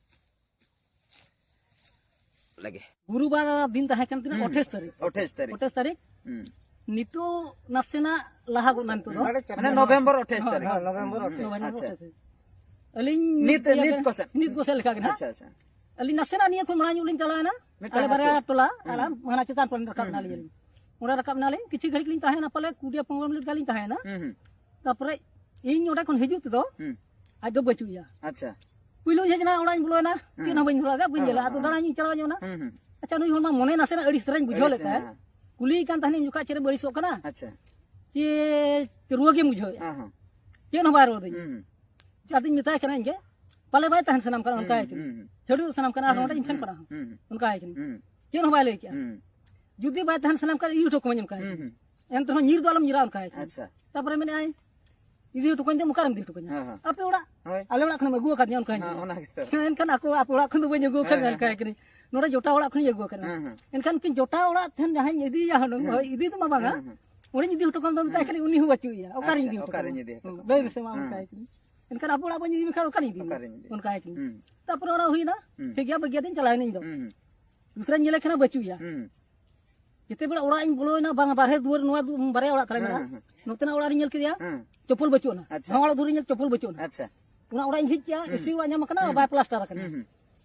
ᱞᱟᱜᱮ᱾ ᱜᱩᱨᱩᱵᱟᱨ ᱫᱤᱱ ᱛᱟᱦᱮᱸ ᱠᱟᱱ ᱛᱤᱱᱟᱹᱜ? ᱦᱩᱸ᱾ ᱟᱴᱷᱟᱥ ᱛᱟᱹᱨᱤᱠᱷ᱾ ᱟᱴᱷᱟᱥ ᱛᱟᱹᱨᱤᱠᱷ᱾ ᱟᱴᱷᱟᱥ ᱛᱟᱹᱨᱤᱠᱷ᱾ ᱦᱩᱸ᱾ ᱱᱤᱛᱚᱜ ᱱᱟᱥᱮᱱᱟᱜ ᱞᱟᱦᱟ ᱜᱚᱫ ᱱᱟ ᱱᱤᱛᱚᱜ ᱫᱚ᱾ ᱢᱟᱱᱮ ᱱᱚᱵᱷᱮᱢᱵᱚᱨ ᱟᱴᱷᱟᱥ ᱦᱳᱭ, ᱛᱟᱹᱨᱤᱠᱷ᱾ ᱦᱳᱭ, ᱱᱚᱵᱷᱮᱢᱵᱚᱨ ᱟᱴᱷᱟᱥ᱾ ᱱᱚᱵᱷᱮᱢᱵᱚᱨ ᱟᱪᱪᱷᱟ᱾ ᱟᱴᱷᱟᱥ᱾ ᱟᱹᱞᱤᱧ ᱱᱤᱛ, ᱤᱭᱟᱹ ᱱᱤᱛ ᱠᱚ ᱥᱮᱫ? ᱱᱤᱛ ᱠᱚ ᱥᱮᱫ ᱞᱮᱠᱟ ᱜᱮ ᱱᱟᱦᱟᱜ᱾ ᱟᱪᱪᱷᱟ, ᱟᱪᱪᱷᱟ᱾ ᱟᱹᱞᱤᱧ ᱱᱟᱥᱮᱱᱟᱜ ᱱᱤᱭᱟᱹ ᱠᱷᱚᱱ ᱢᱟᱲᱟᱝ ᱧᱚᱜ ᱞᱤᱧ ᱪᱟᱞᱟᱣᱮᱱᱟ᱾ ᱢᱤᱫᱴᱟᱝ ᱟᱞᱮ ᱵᱟᱨᱭᱟ ᱟᱹᱛᱩ᱾ ᱴᱚᱞᱟ, ᱦᱩᱸ᱾ ᱟᱨ ᱦᱟᱱᱟ ᱪᱮᱛᱟᱱ ᱠᱷᱚᱱ ᱨᱟᱠᱟᱵ ᱦᱩᱸ, ᱱᱟᱞᱤᱧ ᱦᱩᱸ᱾ ᱟᱹᱞᱤᱧ᱾ ᱚᱸᱰᱮ ᱨᱟᱠᱟᱵ ᱱᱟᱞᱤᱧ, ᱠᱤᱪᱷᱩ ᱜᱷᱟᱹᱲᱤᱡ ᱞᱤᱧ ᱛᱟᱦᱮᱸᱭᱮᱱᱟ, ᱯᱟᱞᱮ ᱠᱩᱲᱤ ᱯᱚᱱᱨᱚ ᱢᱤᱱᱤᱴ ᱜᱟᱱ ᱞᱤᱧ ᱛᱟᱦᱮᱸᱭᱮᱱᱟ᱾ ᱦᱩᱸ, ᱦᱩᱸ᱾ ᱛᱟᱨᱯᱚᱨᱮ ᱤᱧ ᱚᱸᱰᱮ ᱠᱷᱚᱱ ᱦᱤᱡᱩᱜ ᱛᱮᱫᱚ ᱦᱩᱸ᱾ ᱟᱡ ᱫᱚ ᱵᱟᱹᱪᱩᱜ ᱮᱭᱟ᱾ ᱟᱪᱪᱷᱟ᱾ ᱯᱩᱭᱞᱩᱧ ᱦᱮᱡ ᱮᱱᱟ, ᱚᱲᱟᱜ ᱤᱧ ᱵᱚᱞᱚᱭᱮᱱᱟ, ᱦᱩᱸ᱾ ᱪᱮᱫ ᱦᱚᱸ ᱵᱟᱹᱧ ᱧᱮᱞ ᱞᱮᱫᱟ, ᱵᱟᱹᱧ ᱦᱩᱸ, ᱧᱮᱞ ᱞᱮᱫᱟ᱾ ᱦᱩᱸ, ᱟᱫᱚ ᱦᱩᱸ᱾ ᱫᱟᱬᱟᱧ ᱪᱟᱞᱟᱣ ᱧᱚᱜ ᱮᱱᱟ᱾ ᱦᱩᱸ, ᱦᱩᱸ᱾ ᱟᱪᱪᱷᱟ, ᱱᱩᱭ ᱦᱚᱲ ᱢᱟ ᱢᱚᱱᱮ ᱱᱟᱥᱮᱱᱟᱜ ᱟᱹᱲᱤᱥ ᱫᱷᱟᱨᱟᱧ ᱵᱩᱡᱷᱟᱹᱣ ᱞᱮᱫ ᱛᱟᱭᱟ᱾ ᱦᱮᱸ᱾ ᱠᱩᱞᱤᱭᱮ ᱠᱟᱱ ᱛᱟᱦᱮᱱᱤᱧ ᱩᱱ ᱡᱚᱠᱷᱟᱡ ᱪᱮᱫ ᱮᱢ ᱟᱹᱲᱤᱥᱚᱜ ᱠᱟᱱᱟ? ᱟᱪᱪᱷᱟ᱾ ᱪᱮ ᱨᱩᱣᱟᱹ ᱜᱮᱢ ᱵᱩᱡᱷᱟᱹᱣᱮᱫᱼᱟ? ᱦᱮᱸ, ᱦᱮᱸ᱾ ᱪᱮᱫ ᱦᱚᱸ ᱵᱟᱭ ᱨᱩᱣᱟᱹ ᱫᱤᱧ᱾ ᱦᱩᱸ, ᱦᱩᱸ᱾ ᱟᱫᱚᱧ ᱢᱮᱛᱟᱭ ᱠᱟᱱᱟ ᱤᱧ ᱜᱮ, ᱯᱟᱞᱮ ᱵᱟᱭ ᱛᱟᱦᱮᱱ ᱥᱟᱱᱟᱢ ᱠᱟᱱᱟ, ᱚᱱᱠᱟᱭ ᱦᱩᱸ, ᱠᱟᱱᱟ᱾ ᱦᱩᱸ, ᱦᱩᱸ᱾ ᱪᱷᱟᱹᱲᱩ ᱥᱟᱱᱟᱢ ᱠᱟᱱᱟ, ᱟᱨ ᱦᱩᱸ, ᱱᱚᱰᱮ ᱤᱧ ᱴᱷᱮᱱ ᱦᱩᱸ, ᱠᱟᱱᱟ᱾ ᱦᱩᱸ, ᱦᱩᱸ᱾ ᱚᱱᱠᱟᱭ ᱠᱟᱱᱟ᱾ ᱦᱩᱸ᱾ ᱪᱮᱫ ᱦᱚᱸ ᱵᱟᱭ ᱞᱟᱹᱭ ᱠᱮᱜᱼᱟ᱾ ᱦᱩᱸ᱾ ᱡᱩᱫᱤ ᱵᱟᱭ ᱛᱟᱦᱮᱱ ᱥᱟᱱᱟᱢ ᱠᱷᱟᱱ ᱤᱫᱤ ᱦᱚᱴᱚ ᱠᱟᱹᱢᱟᱹᱧ ᱚᱱᱠᱟ᱾ ᱦᱩᱸ, ᱦᱩᱸ᱾ ᱮᱱ ᱨᱮᱦᱚᱸ ᱧᱤᱨ ᱫᱚ ᱟᱞᱚᱢ ᱧᱤᱨᱟ ᱚᱱᱠᱟ᱾ ᱟᱪᱪᱷᱟ᱾ ᱛᱟᱯᱚᱨᱮ ᱢᱮᱱᱮᱫᱼᱟᱭ, ᱤᱫᱤ ᱦᱚᱴᱚ ᱠᱟᱹᱧ ᱫᱚ ᱚᱠᱟᱨᱮᱢ ᱤᱫᱤ ᱦᱚᱴᱚ ᱠᱟᱹᱧᱟ? ᱦᱮᱸ, ᱦᱮᱸ᱾ ᱟᱯᱮ ᱚᱲᱟᱜ᱾ ᱦᱳᱭ᱾ ᱟᱞᱮ ᱚᱲᱟᱜ ᱠᱷᱚᱱᱮᱢ ᱟᱹᱜᱩ ᱟᱠᱟᱫᱤᱧᱟ ᱚᱱᱠᱟᱧ ᱦᱮᱸ, ᱞᱟᱹᱭᱟ᱾ ᱚᱱᱟ ᱜᱮᱛᱚ᱾ ᱦᱮᱸ, ᱮᱱᱠᱷᱟᱱ ᱟᱠᱚ, ᱟᱯᱮ ᱚᱲᱟᱜ ᱠᱷᱚᱱ ᱫᱚ ᱵᱟᱹᱧ ᱟᱹᱜᱩ ᱟᱠᱟᱫ ᱦᱮᱸ, ᱢᱮᱭᱟ ᱦᱮᱸ, ᱚᱱᱠᱟᱭ ᱦᱮᱸ᱾ ᱠᱟᱹᱱᱟᱹᱧ᱾ ᱱᱚᱰᱮ ᱡᱚᱴᱟ ᱚᱲᱟᱜ ᱠᱷᱚᱱᱤᱧ ᱟᱹᱜᱩ ᱟᱠᱟᱫ ᱢᱮᱭᱟ᱾ ᱦᱮᱸ, ᱦᱮᱸ᱾ ᱮᱱᱠᱷᱟᱱ ᱩᱱᱠᱤᱱ ᱡᱚᱴᱟ ᱚᱲᱟᱜ ᱴᱷᱮᱱ ᱡᱟᱦᱟᱸᱭ ᱤᱧ ᱤᱫᱤᱭᱟ ᱦᱩᱱᱟᱹᱝ, ᱦᱮᱸ, ᱦᱮᱸ᱾ ᱦᱳᱭ, ᱤᱫᱤ ᱫᱚ ᱢᱟ ᱵᱟᱝᱟ᱾ ᱦᱮᱸ, ᱦᱮᱸ᱾ ᱚᱸᱰᱮᱧ ᱤᱫᱤ ᱦᱚᱴᱚ ᱠᱟᱜ ᱢᱮ, ᱢᱮᱛᱟᱭ ᱦᱮᱸ, ᱠᱟᱹᱱᱟᱹᱧ, ᱩᱱᱤ ᱦᱚᱸ ᱵᱟᱹᱪᱩᱜ ᱮᱭᱟ, ᱚᱠᱟᱨᱮᱧ ᱟᱪᱪᱷᱟ, ᱤᱫᱤ ᱦᱚᱴᱚ ᱚᱠᱟᱨᱮᱧ ᱠᱟᱢᱟ? ᱤᱫᱤ ᱦᱚᱴᱚ ᱦᱩᱸ, ᱠᱟᱢᱟ? ᱞᱟᱹᱭ ᱢᱮᱥᱮ ᱢᱟ, ᱦᱮᱸ᱾ ᱚᱱᱠᱟᱭ ᱠᱟᱹᱱᱟᱹᱧ᱾ ᱮᱱᱠᱷᱟᱱ ᱟᱵᱚ ᱚᱲᱟᱜ ᱵᱚᱱ ᱤᱫᱤ ᱢᱮᱠᱷᱟᱱ ᱚᱠᱟᱨᱮᱧ ᱤᱫᱤ ᱢᱮᱭᱟ? ᱚᱠᱟᱨᱮᱧ ᱤᱫᱤ? ᱚᱱᱠᱟᱭ ᱠᱟᱹᱱᱟᱹᱧ᱾ ᱦᱩᱸ᱾ ᱛᱟᱯᱚᱨᱮ ᱚᱱᱟ ᱦᱩᱭᱱᱟ, ᱦᱩᱸ᱾ ᱴᱷᱤᱠ ᱜᱮᱭᱟ, ᱵᱟᱹᱜᱤᱭᱟᱹᱫᱤᱧ, ᱪᱟᱞᱟᱣᱮᱱᱟᱹᱧ ᱫᱚ᱾ ᱦᱩᱸ, ᱦᱩᱸ᱾ ᱫᱩᱥᱨᱟᱧ ᱧᱮᱞᱮ ᱠᱟᱱᱟ, ᱵᱟᱹᱪᱩᱜ ᱮᱭᱟ᱾ ᱦᱩᱸ᱾ ᱡᱮᱛᱮ ᱵᱮᱲᱟ ᱚᱲᱟᱜ ᱤᱧ ᱵᱚᱞᱚᱭᱮᱱᱟ, ᱵᱟᱝ, ᱵᱟᱨᱦᱮ ᱫᱩᱣᱟᱹᱨ, ᱱᱚᱣᱟ ᱫᱩ-, ᱵᱟᱨᱭᱟ ᱚᱲᱟᱜ ᱛᱟᱞᱮ ᱦᱮᱸ, ᱢᱮᱱᱟᱜᱼᱟ᱾ ᱦᱮᱸ, ᱦᱮᱸ᱾ ᱱᱚᱛᱮᱱᱟᱜ ᱚᱲᱟᱜ ᱨᱤᱧ ᱧᱮᱞ ᱠᱮᱫᱮᱭᱟ, ᱦᱮᱸ᱾ ᱪᱚᱯᱚᱞ ᱵᱟᱹᱪᱩᱜ ᱟᱱᱟ᱾ ᱟᱪᱪᱷᱟ᱾ ᱱᱚᱣᱟ ᱚᱲᱟᱜ ᱫᱩᱣᱟᱹᱨ ᱨᱤᱧ ᱧᱮᱞ, ᱪᱚᱯᱚᱞ ᱵᱟᱹᱪᱩᱜ ᱟᱱᱟ᱾ ᱟᱪᱪᱷᱟ᱾ ᱚᱱᱟ ᱚᱲᱟᱜ ᱤᱧ ᱡᱷᱤᱡ ᱠᱮᱜᱼᱟ, ᱦᱩᱸ᱾ ᱮᱥᱤ ᱚᱲᱟᱜ ᱧᱟᱢ ᱟᱠᱟᱱᱟ, ᱦᱩᱸ, ᱵᱟᱭ ᱦᱩᱸ᱾ ᱯᱞᱟᱥᱴᱟᱨ ᱟᱠᱟᱱᱟ᱾ ᱦᱩᱸ, ᱦᱩᱸ᱾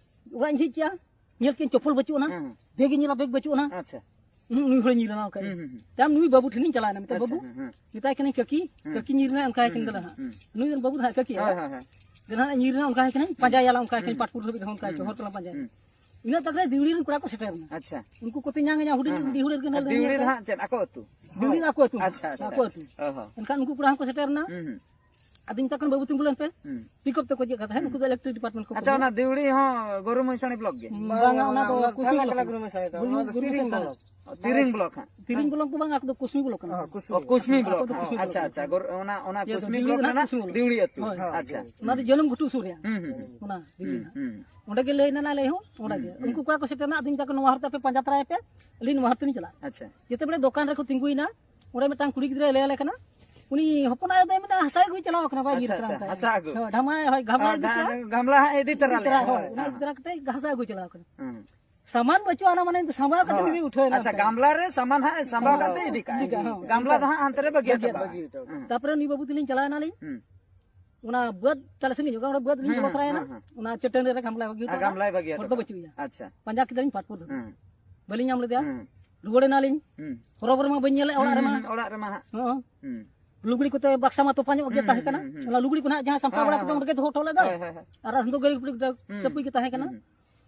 ᱚᱲᱟᱜ ᱤᱧ ᱡᱷᱤᱡ ᱠᱮᱜᱼᱟ, ᱧᱮᱞ ᱠᱮᱜᱼᱟᱹᱧ ᱪᱚᱯᱚᱞ ᱵᱟᱹᱪᱩᱜ ᱟᱱᱟ᱾ ᱦᱩᱸ, ᱦᱩᱸ᱾ ᱵᱮᱜᱽ ᱤᱧ ᱧᱮᱞᱟ, ᱵᱮᱜᱽ ᱵᱟᱹᱪᱩᱜ ᱟᱱᱟ᱾ ᱟᱪᱪᱷᱟ᱾ ᱦᱩᱸ, ᱦᱩᱸ, ᱦᱩᱸ᱾ ᱛᱟᱭᱚᱢ ᱱᱩᱭ ᱵᱟᱹᱵᱩ ᱴᱷᱮᱱᱤᱧ ᱪᱟᱞᱟᱣᱮᱱᱟ, ᱢᱮᱛᱟᱭ, ᱟᱪᱪᱷᱟ, "ᱵᱟᱹᱵᱩ, ᱦᱮᱸ, ᱦᱮᱸ᱾ ᱢᱮᱛᱟᱭ ᱠᱟᱹᱱᱟᱹᱧ, ᱠᱟᱹᱠᱤ, ᱦᱩᱸ᱾ ᱠᱟᱹᱠᱤ ᱧᱤᱨ ᱮᱱᱟᱭ," ᱚᱱᱠᱟᱭ ᱦᱩᱸ, ᱠᱟᱹᱱᱟᱹᱧ ᱦᱩᱸ, ᱫᱟᱫᱟ ᱦᱟᱸᱜ᱾ ᱦᱩᱸ᱾ ᱱᱩᱭ ᱨᱮᱱ ᱵᱟᱹᱵᱩ ᱫᱚ ᱦᱟᱸᱜ ᱠᱟᱹᱠᱤ ᱦᱳᱭ, ᱦᱳᱭ, ᱦᱳᱭ᱾ ᱫᱟᱫᱟ ᱦᱟᱸᱜ ᱧᱤᱨ ᱮᱱᱟ, ᱚᱱᱠᱟᱭ ᱠᱟᱹᱱᱟᱹᱧ, ᱦᱩᱸ᱾ ᱯᱟᱸᱡᱟᱭᱟᱞᱟ, ᱚᱱᱠᱟᱭ ᱠᱟᱹᱱᱟᱹᱧ, ᱦᱩᱸ᱾ ᱯᱟᱴᱯᱩᱨ ᱫᱷᱟᱹᱵᱤᱡ ᱨᱮᱦᱚᱸ ᱚᱱᱠᱟᱭ ᱦᱩᱸ᱾ ᱦᱚᱨ ᱛᱟᱞᱟ ᱯᱟᱸᱡᱟᱭ᱾ ᱦᱩᱸ᱾ ᱤᱱᱟᱹ ᱛᱟᱠ ᱨᱮ ᱫᱤᱣᱲᱤ ᱨᱮᱱ ᱠᱚᱲᱟ ᱠᱚ ᱥᱮᱴᱮᱨ ᱮᱱᱟ᱾ ᱟᱪᱪᱷᱟ᱾ ᱩᱱᱠᱩ ᱠᱚ ᱛᱮᱧᱟᱝ ᱤᱧᱟ, ᱦᱩᱰᱤᱝ ᱦᱮᱸ, ᱦᱮᱸ᱾ ᱫᱤᱣᱲᱤ ᱨᱮᱱ ᱠᱟᱱᱟ ᱟᱨ ᱞᱤᱧ ᱫᱤᱣᱲᱤ ᱫᱚ ᱧᱮᱞ ᱦᱟᱸᱜ ᱪᱮᱫ ᱟᱠᱚ ᱟᱹᱛᱩ? ᱫᱤᱣᱲᱤ ᱫᱚ ᱟᱠᱚ ᱟᱹᱛᱩ᱾ ᱟᱪᱪᱷᱟ, ᱟᱪᱪᱷᱟ᱾ ᱟᱠᱚ ᱟᱹᱛᱩ᱾ ᱚ ᱦᱚᱸ᱾ ᱮᱱᱠᱷᱟᱱ ᱩᱱᱠᱩ ᱠᱚᱲᱟ ᱦᱚᱸᱠᱚ ᱥᱮᱴᱮᱨ ᱮᱱᱟ᱾ ᱦᱩᱸ, ᱦᱩᱸ᱾ ᱟᱫᱚᱧ ᱢᱮᱛᱟ ᱠᱚ ᱠᱟᱱᱟ, "ᱵᱟᱹᱵᱩ, ᱛᱤᱸᱜᱩ ᱞᱮᱱ ᱯᱮ᱾ ᱦᱩᱸ᱾ ᱯᱤᱠᱟᱯ ᱛᱮᱠᱚ ᱤᱫᱤᱭᱮᱫ ᱠᱟᱱ ᱛᱟᱦᱮᱸᱫ, ᱦᱩᱸ᱾ ᱩᱱᱠᱩ ᱫᱚ ᱤᱞᱮᱠᱴᱨᱤᱠ ᱰᱤᱯᱟᱨᱴᱢᱮᱱᱴ ᱠᱚ ᱟᱪᱪᱷᱟ, ᱠᱟᱹᱢᱤᱭᱟ᱾ ᱚᱱᱟ ᱫᱤᱣᱲᱤ ᱦᱚᱸ ᱜᱚᱨᱩ ᱢᱚᱦᱤᱥᱟᱱᱤ ᱵᱞᱚᱠ ᱜᱮ? ᱵᱟᱝᱟ, ᱵᱟᱝᱟ, ᱚᱱᱟ ᱫᱚ ᱚᱱᱟ ᱠᱩᱥᱢᱤ ᱛᱷᱟᱱᱟ ᱵᱞᱚᱠ ᱠᱟᱱᱟ, ᱠᱟᱱᱟ᱾ ᱜᱩᱨᱩ ᱢᱚᱦᱤᱥᱟᱱᱤ ᱛᱷᱟᱱᱟ᱾ ᱛᱤᱨᱤᱝ ᱵᱞᱚᱠ ᱦᱟᱸᱜ᱾ ᱛᱤᱨᱤᱝ ᱵᱞᱚᱠ ᱫᱚ ᱵᱟᱝᱟ, ᱟᱠᱚ ᱫᱚ ᱠᱩᱥᱢᱤ ᱵᱞᱚᱠ ᱠᱟᱱᱟ᱾ ᱚ, ᱠᱩᱥᱢᱤ᱾ ᱚ, ᱠᱩᱥᱢᱤ ᱵᱞᱚᱠ᱾ ᱟᱠᱚ ᱫᱚ ᱦᱟᱸᱜ᱾ ᱠᱩᱥᱢᱤ ᱟᱪᱪᱷᱟ, ᱵᱞᱚᱠ᱾ ᱟᱪᱪᱷᱟ᱾ ᱜᱚᱨ-, ᱚᱱᱟ, ᱚᱱᱟ ᱤᱭᱟᱹ ᱫᱚ ᱠᱩᱥᱢᱤ ᱫᱤᱣᱲᱤ ᱵᱞᱚᱠ ᱫᱚ ᱦᱟᱸᱜ ᱨᱮᱱᱟᱜ ᱠᱩᱥᱢᱤ ᱵᱞᱚᱠ᱾ ᱫᱤᱣᱲᱤ ᱟᱹᱛᱩ᱾ ᱦᱳᱭ᱾ ᱟᱪᱪᱷᱟ᱾ ᱚᱱᱟ ᱫᱚ ᱡᱟᱹᱱᱩᱢ ᱜᱷᱩᱴᱩ ᱥᱩᱨ ᱨᱮ᱾ ᱦᱩᱸ, ᱦᱩᱸ᱾ ᱦᱩᱸ᱾ ᱚᱱᱟ ᱫᱤᱣᱲᱤ ᱦᱩᱸ, ᱦᱟᱸᱜ᱾ ᱦᱩᱸ᱾ ᱚᱸᱰᱮ ᱜᱮ ᱞᱟᱹᱭ ᱮᱱᱟ, ᱞᱟᱹᱭ ᱦᱚᱸ ᱚᱸᱰᱮ ᱜᱮ᱾ ᱦᱩᱸ, ᱩᱱᱠᱩ ᱦᱩᱸ᱾ ᱠᱚᱲᱟ ᱠᱚ ᱥᱮᱴᱮᱨ ᱮᱱᱟ, ᱟᱫᱚᱧ ᱢᱮᱛᱟ ᱠᱚᱣᱟ, "ᱱᱚᱣᱟ ᱦᱚᱨ ᱛᱮ ᱟᱯᱮ ᱯᱟᱸᱡᱟ ᱛᱟᱨᱟᱭ ᱯᱮ, ᱟᱹᱞᱤᱧ ᱱᱚᱣᱟ ᱦᱚᱨ ᱛᱮᱞᱤᱧ ᱪᱟᱞᱟᱜᱼᱟ᱾" ᱟᱪᱪᱷᱟ᱾ ᱡᱮᱛᱮ ᱵᱮᱲᱮ ᱫᱚᱠᱟᱱ ᱨᱮᱠᱚ ᱛᱤᱸᱜᱩᱭᱮᱱᱟ, ᱚᱸᱰᱮ ᱢᱤᱫᱴᱟᱝ ᱠᱩᱲᱤ ᱜᱤᱫᱽᱨᱟᱹᱭ ᱞᱟᱹᱭ ᱟᱞᱮ ᱠᱟᱱᱟ, ᱩᱱᱤ ᱦᱚᱯᱚᱱ ᱟᱭᱳ ᱫᱚᱭ ᱢᱮᱱᱫᱟ, "ᱦᱟᱥᱟ ᱟᱹᱜᱩᱭ ᱪᱟᱞᱟᱣ ᱠᱟᱱᱟ, ᱵᱟᱭ ᱧᱤᱨ ᱟᱪᱪᱷᱟ, ᱠᱟᱱᱟ ᱟᱪᱪᱷᱟ, ᱚᱱᱠᱟ ᱜᱮ᱾ ᱦᱟᱥᱟ ᱟᱹᱜᱩ᱾ ᱦᱳᱭ, ᱰᱷᱟᱢᱟ, ᱦᱳᱭ, ᱜᱷᱟᱢᱞᱟ ᱦᱳᱭ, ᱤᱫᱤ ᱠᱮᱜᱼᱟ᱾ ᱦᱳᱭ, ᱦᱳᱭ, ᱦᱳᱭ, ᱦᱳᱭ, ᱦᱳᱭ, ᱦᱳᱭ᱾ ᱦᱳᱭ, ᱦᱳᱭ᱾ ᱥᱟᱢᱟᱱ ᱵᱟᱹᱪᱩᱜᱼᱟ, ᱚᱱᱟ ᱢᱟᱱᱮ ᱥᱟᱢᱵᱟᱣ ᱠᱟᱛᱮ ᱦᱳᱭ᱾ ᱩᱱᱤ ᱩᱴᱷᱟᱹᱣ ᱮᱱᱟ ᱟᱪᱪᱷᱟ, ᱚᱱᱠᱟ ᱜᱮ᱾ ᱜᱟᱢᱞᱟ ᱨᱮ ᱥᱟᱢᱟᱱ ᱦᱟᱸᱜ ᱥᱟᱢᱵᱟᱣ ᱦᱳᱭ᱾ ᱠᱟᱛᱮ ᱤᱫᱤ ᱠᱟᱜᱼᱟᱭ᱾ ᱤᱫᱤ ᱠᱟᱜᱼᱟ, ᱦᱳᱭ᱾ ᱜᱟᱢᱞᱟ ᱫᱚ ᱦᱟᱸᱜ ᱦᱟᱱᱛᱮ ᱨᱮ ᱵᱟᱹᱜᱤ ᱦᱚᱴᱚ ᱵᱟᱹᱜᱤ ᱠᱟᱜᱼᱟ᱾ ᱦᱚᱴᱚ ᱠᱟᱜᱼᱟ᱾ ᱦᱮᱸ᱾ ᱛᱟᱯᱚᱨᱮ ᱩᱱᱤ ᱵᱟᱹᱵᱩ ᱛᱟᱹᱞᱤᱧ ᱪᱟᱞᱟᱣ ᱮᱱᱟᱞᱤᱧ᱾ ᱦᱩᱸ᱾ ᱚᱱᱟ ᱵᱟᱹᱫᱽ ᱛᱟᱞᱮ ᱥᱮᱫ ᱞᱤᱧ ᱦᱤᱡᱩᱜ ᱠᱟᱱᱟ, ᱚᱸᱰᱮ ᱵᱟᱹᱫᱽ ᱞᱤᱧ ᱦᱩᱸ, ᱵᱚᱞᱚ ᱦᱩᱸ, ᱛᱚᱨᱟᱭᱮᱱᱟ᱾ ᱦᱩᱸ, ᱦᱩᱸ᱾ ᱚᱱᱟ ᱪᱟᱹᱴᱟᱹᱱᱤ ᱨᱮ ᱜᱟᱢᱞᱟᱭ ᱵᱟᱹᱜᱤ ᱦᱚᱴᱚ ᱟᱨ ᱠᱟᱜᱼᱟ᱾ ᱜᱟᱢᱞᱟᱭ ᱵᱟᱹᱜᱤ ᱦᱚᱴᱚ ᱦᱚᱲ ᱫᱚ ᱠᱟᱜᱼᱟ᱾ ᱵᱟᱹᱪᱩᱜ ᱮᱭᱟ᱾ ᱟᱪᱪᱷᱟ᱾ ᱯᱟᱸᱡᱟ ᱠᱮᱫᱟᱞᱤᱧ ᱯᱟᱴᱯᱩᱨ ᱫᱷᱟᱹᱵᱤᱡ᱾ ᱦᱩᱸ᱾ ᱵᱟᱹᱞᱤᱧ ᱧᱟᱢ ᱞᱮᱫᱮᱭᱟ᱾ ᱦᱩᱸ᱾ ᱨᱩᱣᱟᱹᱲ ᱮᱱᱟᱞᱤᱧ᱾ ᱦᱩᱸ᱾ ᱦᱚᱨᱚ ᱵᱚᱨᱚ ᱢᱟ ᱵᱟᱹᱧ ᱧᱮᱞᱮᱫ ᱦᱩᱸ, ᱚᱲᱟᱜ ᱦᱩᱸ, ᱨᱮᱢᱟ᱾ ᱦᱩᱸ, ᱚᱲᱟᱜ ᱨᱮᱢᱟ ᱦᱟᱸᱜ᱾ ᱦᱚᱸ᱾ ᱦᱩᱸ᱾ ᱞᱩᱜᱽᱲᱤ ᱠᱚᱛᱮ ᱵᱟᱠᱥᱟ ᱢᱟᱛᱚ ᱯᱟᱸᱡᱚᱜ ᱜᱮ ᱦᱩᱸ, ᱛᱟᱦᱮᱸ ᱦᱩᱸ, ᱠᱟᱱᱟ᱾ ᱦᱩᱸ, ᱦᱩᱸ᱾ ᱚᱱᱟ ᱞᱩᱜᱽᱲᱤ ᱠᱚ ᱱᱟᱦᱟᱜ ᱡᱟᱦᱟᱸ ᱥᱟᱢᱴᱟᱣ ᱦᱳᱭ, ᱵᱟᱲᱟ ᱦᱳᱭ, ᱠᱟᱛᱮ ᱦᱳᱭ᱾ ᱚᱸᱰᱮ ᱜᱮ ᱫᱚᱦᱚ ᱦᱚᱴᱚ ᱞᱮᱫᱟ᱾ ᱦᱳᱭ, ᱦᱳᱭ, ᱦᱳᱭ᱾ ᱟᱨ ᱦᱟᱸᱥᱫᱚ ᱜᱟᱹᱲᱤ ᱜᱩᱯᱤ ᱦᱩᱸ, ᱪᱟᱹᱯᱩᱭ ᱜᱮ ᱛᱟᱦᱮᱸ ᱠᱟᱱᱟ᱾ ᱦᱩᱸ, ᱦᱩᱸ᱾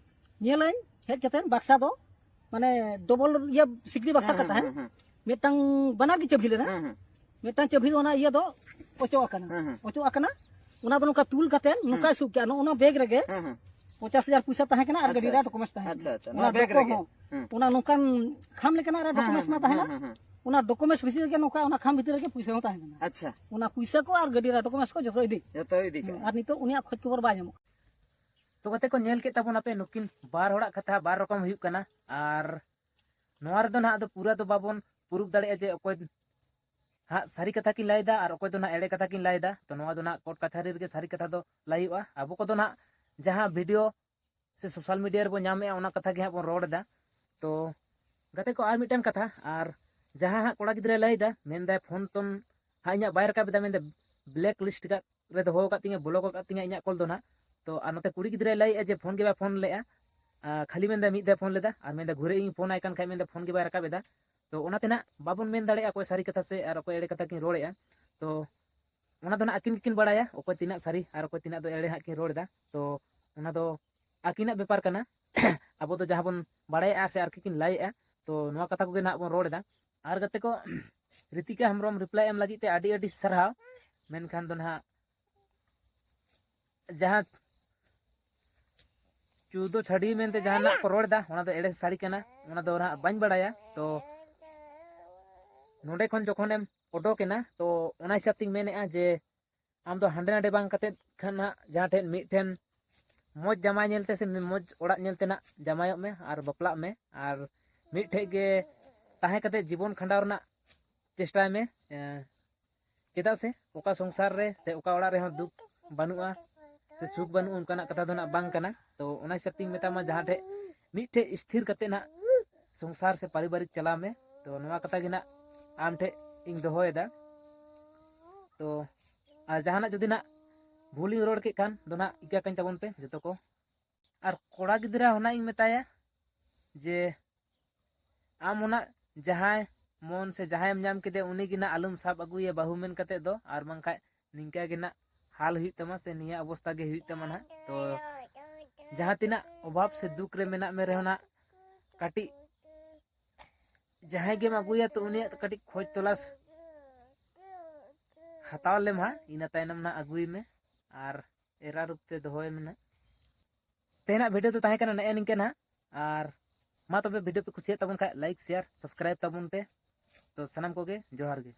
ᱧᱮᱞᱟᱹᱧ ᱦᱮᱡ ᱠᱟᱛᱮ ᱵᱟᱠᱥᱟ ᱫᱚ ᱢᱟᱱᱮ ᱰᱚᱵᱚᱞ ᱤᱭᱟᱹ ᱥᱤᱠᱲᱤ ᱵᱟᱠᱥᱟ ᱦᱮᱸ, ᱠᱟᱛᱮ ᱦᱮᱸ, ᱛᱟᱦᱮᱸᱫ᱾ ᱦᱮᱸ, ᱦᱮᱸ᱾ ᱢᱤᱫᱴᱟᱝ ᱵᱟᱱᱟᱨ ᱜᱮ ᱪᱟᱹᱵᱷᱤ ᱞᱮᱱᱟ᱾ ᱦᱮᱸ, ᱦᱮᱸ᱾ ᱢᱤᱫᱴᱟᱝ ᱪᱟᱹᱵᱷᱤ ᱫᱚ ᱚᱱᱟ ᱤᱭᱟᱹ ᱫᱚ ᱚᱪᱚᱜ ᱟᱠᱟᱱᱟ᱾ ᱦᱮᱸ, ᱦᱮᱸ᱾ ᱚᱪᱚᱜ ᱟᱠᱟᱱᱟ᱾ ᱚᱱᱟ ᱫᱚ ᱱᱚᱝᱠᱟ ᱛᱩᱞ ᱠᱟᱛᱮ ᱦᱮᱸ᱾ ᱱᱚᱝᱠᱟᱭ ᱥᱩᱵ ᱠᱮᱜᱼᱟ᱾ ᱱᱚᱜᱼᱚ ᱱᱚᱣᱟ ᱵᱮᱜᱽ ᱨᱮᱜᱮ ᱦᱮᱸ, ᱦᱮᱸ᱾ ᱯᱚᱧᱪᱟᱥ ᱦᱟᱡᱟᱨ ᱯᱚᱭᱥᱟ ᱛᱟᱦᱮᱸ ᱠᱟᱱᱟ ᱟᱨ ᱟᱪᱪᱷᱟ, ᱜᱟᱹᱰᱤ ᱨᱮᱭᱟᱜ ᱟᱪᱪᱷᱟ᱾ ᱰᱚᱠᱩᱢᱮᱱᱴᱥ ᱛᱟᱦᱮᱸ ᱟᱪᱪᱷᱟ, ᱠᱟᱱᱟ᱾ ᱟᱪᱪᱷᱟ᱾ ᱚᱱᱟ ᱱᱚᱣᱟ ᱵᱮᱜᱽ ᱰᱚᱠᱚ ᱨᱮᱜᱮ? ᱦᱚᱸ, ᱦᱮᱸ᱾ ᱚᱱᱟ ᱱᱚᱝᱠᱟᱱ ᱠᱷᱟᱢ ᱞᱮᱠᱟᱱᱟᱜ ᱨᱮ ᱦᱮᱸ, ᱰᱚᱠᱩᱢᱮᱱᱴᱥ ᱦᱮᱸ, ᱢᱟ ᱛᱟᱦᱮᱸ ᱦᱮᱸ, ᱠᱟᱱᱟ᱾ ᱦᱮᱸ, ᱦᱮᱸ᱾ ᱚᱱᱟ ᱰᱚᱠᱩᱢᱮᱱᱴᱥ ᱵᱷᱤᱛᱤᱨ ᱨᱮᱜᱮ ᱱᱚᱝᱠᱟ ᱚᱱᱟ ᱠᱷᱟᱢ ᱵᱷᱤᱛᱤᱨ ᱨᱮᱜᱮ ᱯᱚᱭᱥᱟ ᱦᱚᱸ ᱛᱟᱦᱮᱸ ᱠᱟᱱᱟ᱾ ᱟᱪᱪᱷᱟ᱾ ᱚᱱᱟ ᱯᱚᱭᱥᱟ ᱠᱚ ᱟᱨ ᱜᱟᱹᱰᱤ ᱨᱮᱭᱟᱜ ᱰᱚᱠᱩᱢᱮᱱᱴᱥ ᱠᱚ ᱡᱚᱛᱚ ᱤᱫᱤ᱾ ᱡᱚᱛᱚ ᱤᱫᱤ ᱠᱟᱜᱼᱟ᱾ ᱦᱮᱸ, ᱟᱨ ᱱᱤᱛᱚᱜ ᱩᱱᱤᱭᱟᱜ ᱠᱷᱚᱡᱽ ᱠᱷᱚᱵᱚᱨ ᱵᱟᱭ ᱧᱟᱢᱚᱜ ᱠᱟᱱᱟ᱾ ᱛᱚ ᱜᱟᱛᱮ ᱠᱚ, ᱧᱮᱞ ᱠᱮᱫ ᱛᱟᱵᱚᱱᱟᱯᱮ, ᱱᱩᱠᱤᱱ ᱵᱟᱨ ᱦᱚᱲᱟᱜ ᱠᱟᱛᱷᱟ ᱵᱟᱨ ᱨᱚᱠᱚᱢ ᱦᱩᱭᱩᱜ ᱠᱟᱱᱟ᱾ ᱟᱨ ᱱᱚᱣᱟ ᱨᱮᱫᱚ ᱱᱟᱦᱟᱜ ᱫᱚ ᱯᱩᱨᱟᱹ ᱫᱚ ᱵᱟᱵᱚᱱ ᱯᱩᱨᱩᱵ ᱫᱟᱲᱮᱭᱟᱜᱼᱟ ᱡᱮ ᱚᱠᱚᱭ ᱦᱟᱸᱜ ᱥᱟᱹᱨᱤ ᱠᱟᱛᱷᱟ ᱠᱤᱱ ᱞᱟᱹᱭᱫᱟ ᱟᱨ ᱚᱠᱚᱭ ᱫᱚ ᱱᱟᱦᱟᱜ ᱮᱲᱮ ᱠᱟᱛᱷᱟ ᱠᱤᱱ ᱞᱟᱹᱭᱫᱟ᱾ ᱛᱚ ᱱᱚᱣᱟ ᱫᱚ ᱱᱟᱦᱟᱜ ᱠᱳᱨᱴ ᱠᱟᱪᱷᱟᱨᱤ ᱨᱮᱜᱮ ᱥᱟᱹᱨᱤ ᱠᱟᱛᱷᱟ ᱫᱚ ᱞᱟᱹᱭᱚᱜᱼᱟ᱾ ᱟᱵᱚ ᱠᱚᱫᱚ ᱱᱟᱦᱟᱜ ᱡᱟᱦᱟᱸ ᱵᱷᱤᱰᱤᱭᱳ ᱥᱮ ᱥᱳᱥᱟᱞ ᱢᱤᱰᱤᱭᱟ ᱨᱮᱵᱚᱱ ᱧᱟᱢᱮᱫᱼᱟ, ᱚᱱᱟ ᱠᱟᱛᱷᱟ ᱜᱮ ᱦᱟᱸᱜ ᱵᱚᱱ ᱨᱚᱲ ᱮᱫᱟ᱾ ᱛᱚ ᱜᱟᱛᱮ ᱠᱚ, ᱟᱨ ᱢᱤᱫᱴᱮᱱ ᱠᱟᱛᱷᱟ, ᱟᱨ ᱡᱟᱦᱟᱸ ᱦᱟᱸᱜ ᱠᱚᱲᱟ ᱜᱤᱫᱽᱨᱟᱹᱭ ᱞᱟᱹᱭᱫᱟ, ᱢᱮᱱᱫᱟᱭ ᱯᱷᱳᱱ ᱛᱚᱢ ᱦᱟᱸᱜ ᱤᱧᱟᱹᱜ ᱵᱟᱭ ᱨᱟᱠᱟᱵ ᱮᱫᱟ, ᱢᱮᱱᱫᱟ ᱵᱞᱮᱠ ᱞᱤᱥᱴ ᱠᱟᱜ ᱨᱮ ᱫᱚᱦᱚ ᱟᱠᱟᱫ ᱛᱤᱧᱟᱹ, ᱵᱞᱚᱠ ᱟᱠᱟᱫ ᱛᱤᱧᱟᱹ ᱤᱧᱟᱹᱜ ᱠᱚᱞ ᱫᱚ ᱱᱟᱦᱟᱜ᱾ ᱛᱚ ᱟᱨ ᱱᱚᱛᱮ ᱠᱩᱲᱤ ᱜᱤᱫᱽᱨᱟᱹᱭ ᱞᱟᱹᱭᱮᱫᱼᱟ ᱡᱮ ᱯᱷᱳᱱ ᱜᱮ ᱵᱟᱭ ᱯᱷᱳᱱ ᱞᱮᱫᱼᱟ, ᱟᱨ ᱠᱷᱟᱹᱞᱤ ᱢᱮᱱᱫᱟ ᱢᱤᱫ ᱫᱷᱟᱣ ᱯᱷᱳᱱ ᱞᱮᱫᱟ, ᱟᱨ ᱢᱮᱱᱫᱟ ᱜᱷᱩᱨᱮ ᱤᱧ ᱯᱷᱳᱱ ᱟᱭ ᱠᱟᱱ ᱠᱷᱟᱡ ᱢᱮᱱᱫᱟ ᱯᱷᱳᱱ ᱜᱮ ᱵᱟᱭ ᱨᱟᱠᱟᱵ ᱮᱫᱟ᱾ ᱛᱚ ᱚᱱᱟᱛᱮ ᱱᱟᱦᱟᱜ ᱵᱟᱵᱚᱱ ᱢᱮᱱ ᱫᱟᱲᱮᱭᱟᱜᱼᱟ ᱚᱠᱚᱭ ᱥᱟᱹᱨᱤ ᱠᱟᱛᱷᱟ ᱥᱮ ᱟᱨ ᱚᱠᱚᱭ ᱮᱲᱮ ᱠᱟᱛᱷᱟ ᱠᱤᱱ ᱨᱚᱲᱮᱫᱼᱟ᱾ ᱛᱚ ᱚᱱᱟ ᱫᱚ ᱱᱟᱦᱟᱜ ᱟᱹᱠᱤᱱ ᱜᱮᱠᱤᱱ ᱵᱟᱲᱟᱭᱟ ᱚᱠᱚᱭ ᱛᱤᱱᱟᱹᱜ ᱥᱟᱹᱨᱤ ᱟᱨ ᱚᱠᱚᱭ ᱛᱤᱱᱟᱹᱜ ᱫᱚ ᱮᱲᱮ ᱦᱟᱸᱜ ᱠᱤᱱ ᱨᱚᱲ ᱮᱫᱟ᱾ ᱛᱚ ᱚᱱᱟ ᱫᱚ ᱟᱹᱠᱤᱱᱟᱜ ᱵᱮᱯᱟᱨ ᱠᱟᱱᱟ᱾ ᱟᱵᱚ ᱫᱚ ᱡᱟᱦᱟᱸ ᱵᱚᱱ ᱵᱟᱲᱟᱭᱮᱫᱼᱟ ᱥᱮ ᱟᱨᱠᱤ ᱠᱤᱱ ᱞᱟᱹᱭᱮᱫᱼᱟ, ᱛᱚ ᱱᱚᱣᱟ ᱠᱟᱛᱷᱟ ᱠᱚᱜᱮ ᱱᱟᱦᱟᱜ ᱵᱚᱱ ᱨᱚᱲ ᱮᱫᱟ᱾ ᱟᱨ ᱜᱟᱛᱮ ᱠᱚ, ᱨᱤᱛᱤᱠᱟ ᱦᱮᱢᱵᱨᱚᱢ ᱨᱤᱯᱞᱟᱭ ᱮᱢ ᱞᱟᱹᱜᱤᱫ ᱛᱮ ᱟᱹᱰᱤ ᱟᱹᱰᱤ ᱥᱟᱨᱦᱟᱣ᱾ ᱢᱮᱱᱠᱷᱟᱱ ᱫᱚ ᱱᱟᱦᱟᱜ ᱡᱟᱦᱟᱸ ᱪᱳᱣᱫᱚ ᱪᱷᱟᱹᱰᱤ ᱢᱮᱱᱛᱮ ᱡᱟᱦᱟᱱᱟᱜ ᱠᱚ ᱨᱚᱲ ᱮᱫᱟ, ᱚᱱᱟ ᱫᱚ ᱮᱲᱮ ᱥᱟᱹᱨᱤ ᱠᱟᱱᱟ, ᱚᱱᱟ ᱫᱚ ᱱᱟᱦᱟᱜ ᱵᱟᱹᱧ ᱵᱟᱲᱟᱭᱟ᱾ ᱛᱚ ᱱᱚᱰᱮ ᱠᱷᱚᱱ ᱡᱚᱠᱷᱚᱱᱮᱢ ᱚᱰᱚᱠᱮᱱᱟ, ᱛᱚ ᱚᱱᱟ ᱦᱤᱥᱟᱹᱵ ᱛᱤᱧ ᱢᱮᱱᱮᱫᱼᱟ ᱡᱮ ᱟᱢ ᱫᱚ ᱦᱟᱸᱰᱮ ᱱᱟᱰᱮ ᱵᱟᱝ ᱠᱟᱛᱮᱫ ᱠᱷᱟᱱ ᱦᱟᱸᱜ ᱡᱟᱦᱟᱸ ᱴᱷᱮᱱ ᱢᱤᱫ ᱴᱷᱮᱱ ᱢᱚᱡᱽ ᱡᱟᱢᱟᱭ ᱧᱮᱞᱛᱮ ᱥᱮ ᱢᱚᱡᱽ ᱚᱲᱟᱜ ᱧᱮᱞᱛᱮ ᱱᱟᱜ ᱡᱟᱢᱟᱭᱚᱜ ᱢᱮ ᱟᱨ ᱵᱟᱯᱞᱟᱜ ᱢᱮ, ᱟᱨ ᱢᱤᱫ ᱴᱷᱮᱡ ᱜᱮ ᱛᱟᱦᱮᱸ ᱠᱟᱛᱮᱫ ᱡᱤᱵᱚᱱ ᱠᱷᱟᱸᱰᱟᱣ ᱨᱮᱱᱟᱜ ᱪᱮᱥᱴᱟᱭ ᱢᱮ᱾ ᱮᱸ, ᱪᱮᱫᱟᱜ ᱥᱮ ᱚᱠᱟ ᱥᱚᱝᱥᱟᱨ ᱨᱮ ᱥᱮ ᱚᱠᱟ ᱚᱲᱟᱜ ᱨᱮᱦᱚᱸ ᱫᱩᱠ ᱵᱟᱹᱱᱩᱜᱼᱟ ᱥᱮ ᱥᱩᱠ ᱵᱟᱹᱱᱩᱜᱼᱟ, ᱚᱱᱠᱟᱱᱟᱜ ᱠᱟᱛᱷᱟ ᱫᱚ ᱱᱟᱜ ᱵᱟᱝ ᱠᱟᱱᱟ᱾ ᱛᱚ ᱚᱱᱟ ᱦᱤᱥᱟᱹᱵ ᱛᱤᱧ ᱢᱮᱛᱟᱢᱟ, ᱡᱟᱦᱟᱸ ᱴᱷᱮᱡ ᱢᱤᱫ ᱴᱷᱮᱡ ᱤᱥᱛᱷᱤᱨ ᱠᱟᱛᱮᱫ ᱱᱟᱜ ᱥᱚᱝᱥᱟᱨ ᱥᱮ ᱯᱟᱨᱤᱵᱟᱨᱤᱠ ᱪᱟᱞᱟᱣ ᱢᱮ᱾ ᱛᱚ ᱱᱚᱣᱟ ᱠᱟᱛᱷᱟ ᱜᱮ ᱱᱟᱜ ᱟᱢ ᱴᱷᱮᱡ ᱤᱧ ᱫᱚᱦᱚᱭᱮᱫᱟ᱾ ᱛᱚ ᱟᱨ ᱡᱟᱦᱟᱱᱟᱜ ᱡᱩᱫᱤ ᱱᱟᱜ ᱵᱷᱩᱞᱤᱧ ᱨᱚᱲ ᱠᱮᱫ ᱠᱷᱟᱱ ᱫᱚ ᱱᱟᱜ ᱤᱠᱟᱹ ᱠᱟᱹᱧ ᱛᱟᱵᱚᱱ ᱯᱮ ᱡᱚᱛᱚ ᱠᱚ᱾ ᱟᱨ ᱠᱚᱲᱟ ᱜᱤᱫᱽᱨᱟᱹ ᱦᱚᱸ ᱱᱟᱜ ᱤᱧ ᱢᱮᱛᱟᱭᱟ ᱡᱮ ᱟᱢ ᱦᱚᱸ ᱱᱟᱜ ᱡᱟᱦᱟᱸᱭ ᱢᱚᱱ ᱥᱮ ᱡᱟᱦᱟᱸᱭᱮᱢ ᱧᱟᱢ ᱠᱮᱫᱮ, ᱩᱱᱤ ᱜᱮ ᱱᱟᱜ ᱟᱞᱚᱢ ᱥᱟᱵ ᱟᱹᱜᱩᱭᱮᱭᱟ ᱵᱟᱹᱦᱩ ᱢᱮᱱ ᱠᱟᱛᱮᱫ ᱫᱚ, ᱟᱨ ᱵᱟᱝᱠᱷᱟᱡ ᱱᱤᱝᱠᱟ ᱜᱮ ᱱᱟᱜ ᱦᱟᱞ ᱦᱩᱭᱩᱜ ᱛᱟᱢᱟ ᱥᱮ ᱱᱤᱭᱟᱹ ᱚᱵᱚᱥᱛᱟ ᱜᱮ ᱦᱩᱭᱩᱜ ᱛᱟᱢᱟ ᱱᱟᱜ᱾ ᱛᱚ ᱡᱟᱦᱟᱸ ᱛᱤᱱᱟᱹᱜ ᱚᱵᱷᱟᱵ ᱥᱮ ᱫᱩᱠ ᱨᱮ ᱢᱮᱱᱟᱜ ᱢᱮ ᱨᱮᱦᱚᱸ ᱱᱟᱜ, ᱠᱟᱹᱴᱤᱡ ᱡᱟᱦᱟᱸᱭ ᱜᱮᱢ ᱟᱹᱜᱩᱭᱟ, ᱛᱚ ᱩᱱᱤᱭᱟᱜ ᱠᱟᱹᱴᱤᱡ ᱠᱷᱚᱡᱽ ᱛᱚᱞᱟᱥ ᱦᱟᱛᱟᱣ ᱞᱮᱢ ᱦᱟᱸᱜ, ᱤᱱᱟᱹ ᱛᱟᱭᱱᱚᱢ ᱱᱟᱜ ᱟᱹᱜᱩᱭ ᱢᱮ ᱟᱨ ᱮᱨᱟ ᱨᱩᱯ ᱛᱮ ᱫᱚᱦᱚᱭ ᱢᱮ ᱱᱟᱜ᱾ ᱛᱮᱦᱮᱧᱟᱜ video ᱫᱚ ᱛᱟᱦᱮᱸ ᱠᱟᱱᱟ ᱱᱮᱜᱼᱮ ᱱᱤᱝᱠᱟᱹ ᱱᱟᱦᱟᱜ᱾ ᱟᱨ ᱢᱟ ᱛᱚᱵᱮ video ᱯᱮ ᱠᱩᱥᱤᱭᱟᱜ ᱛᱟᱵᱚᱱ ᱠᱷᱟᱡ like share subscribe ᱛᱟᱵᱚᱱ ᱯᱮ᱾ ᱛᱚ ᱥᱟᱱᱟᱢ ᱠᱚᱜᱮ ᱡᱚᱦᱟᱨ ᱜᱮ᱾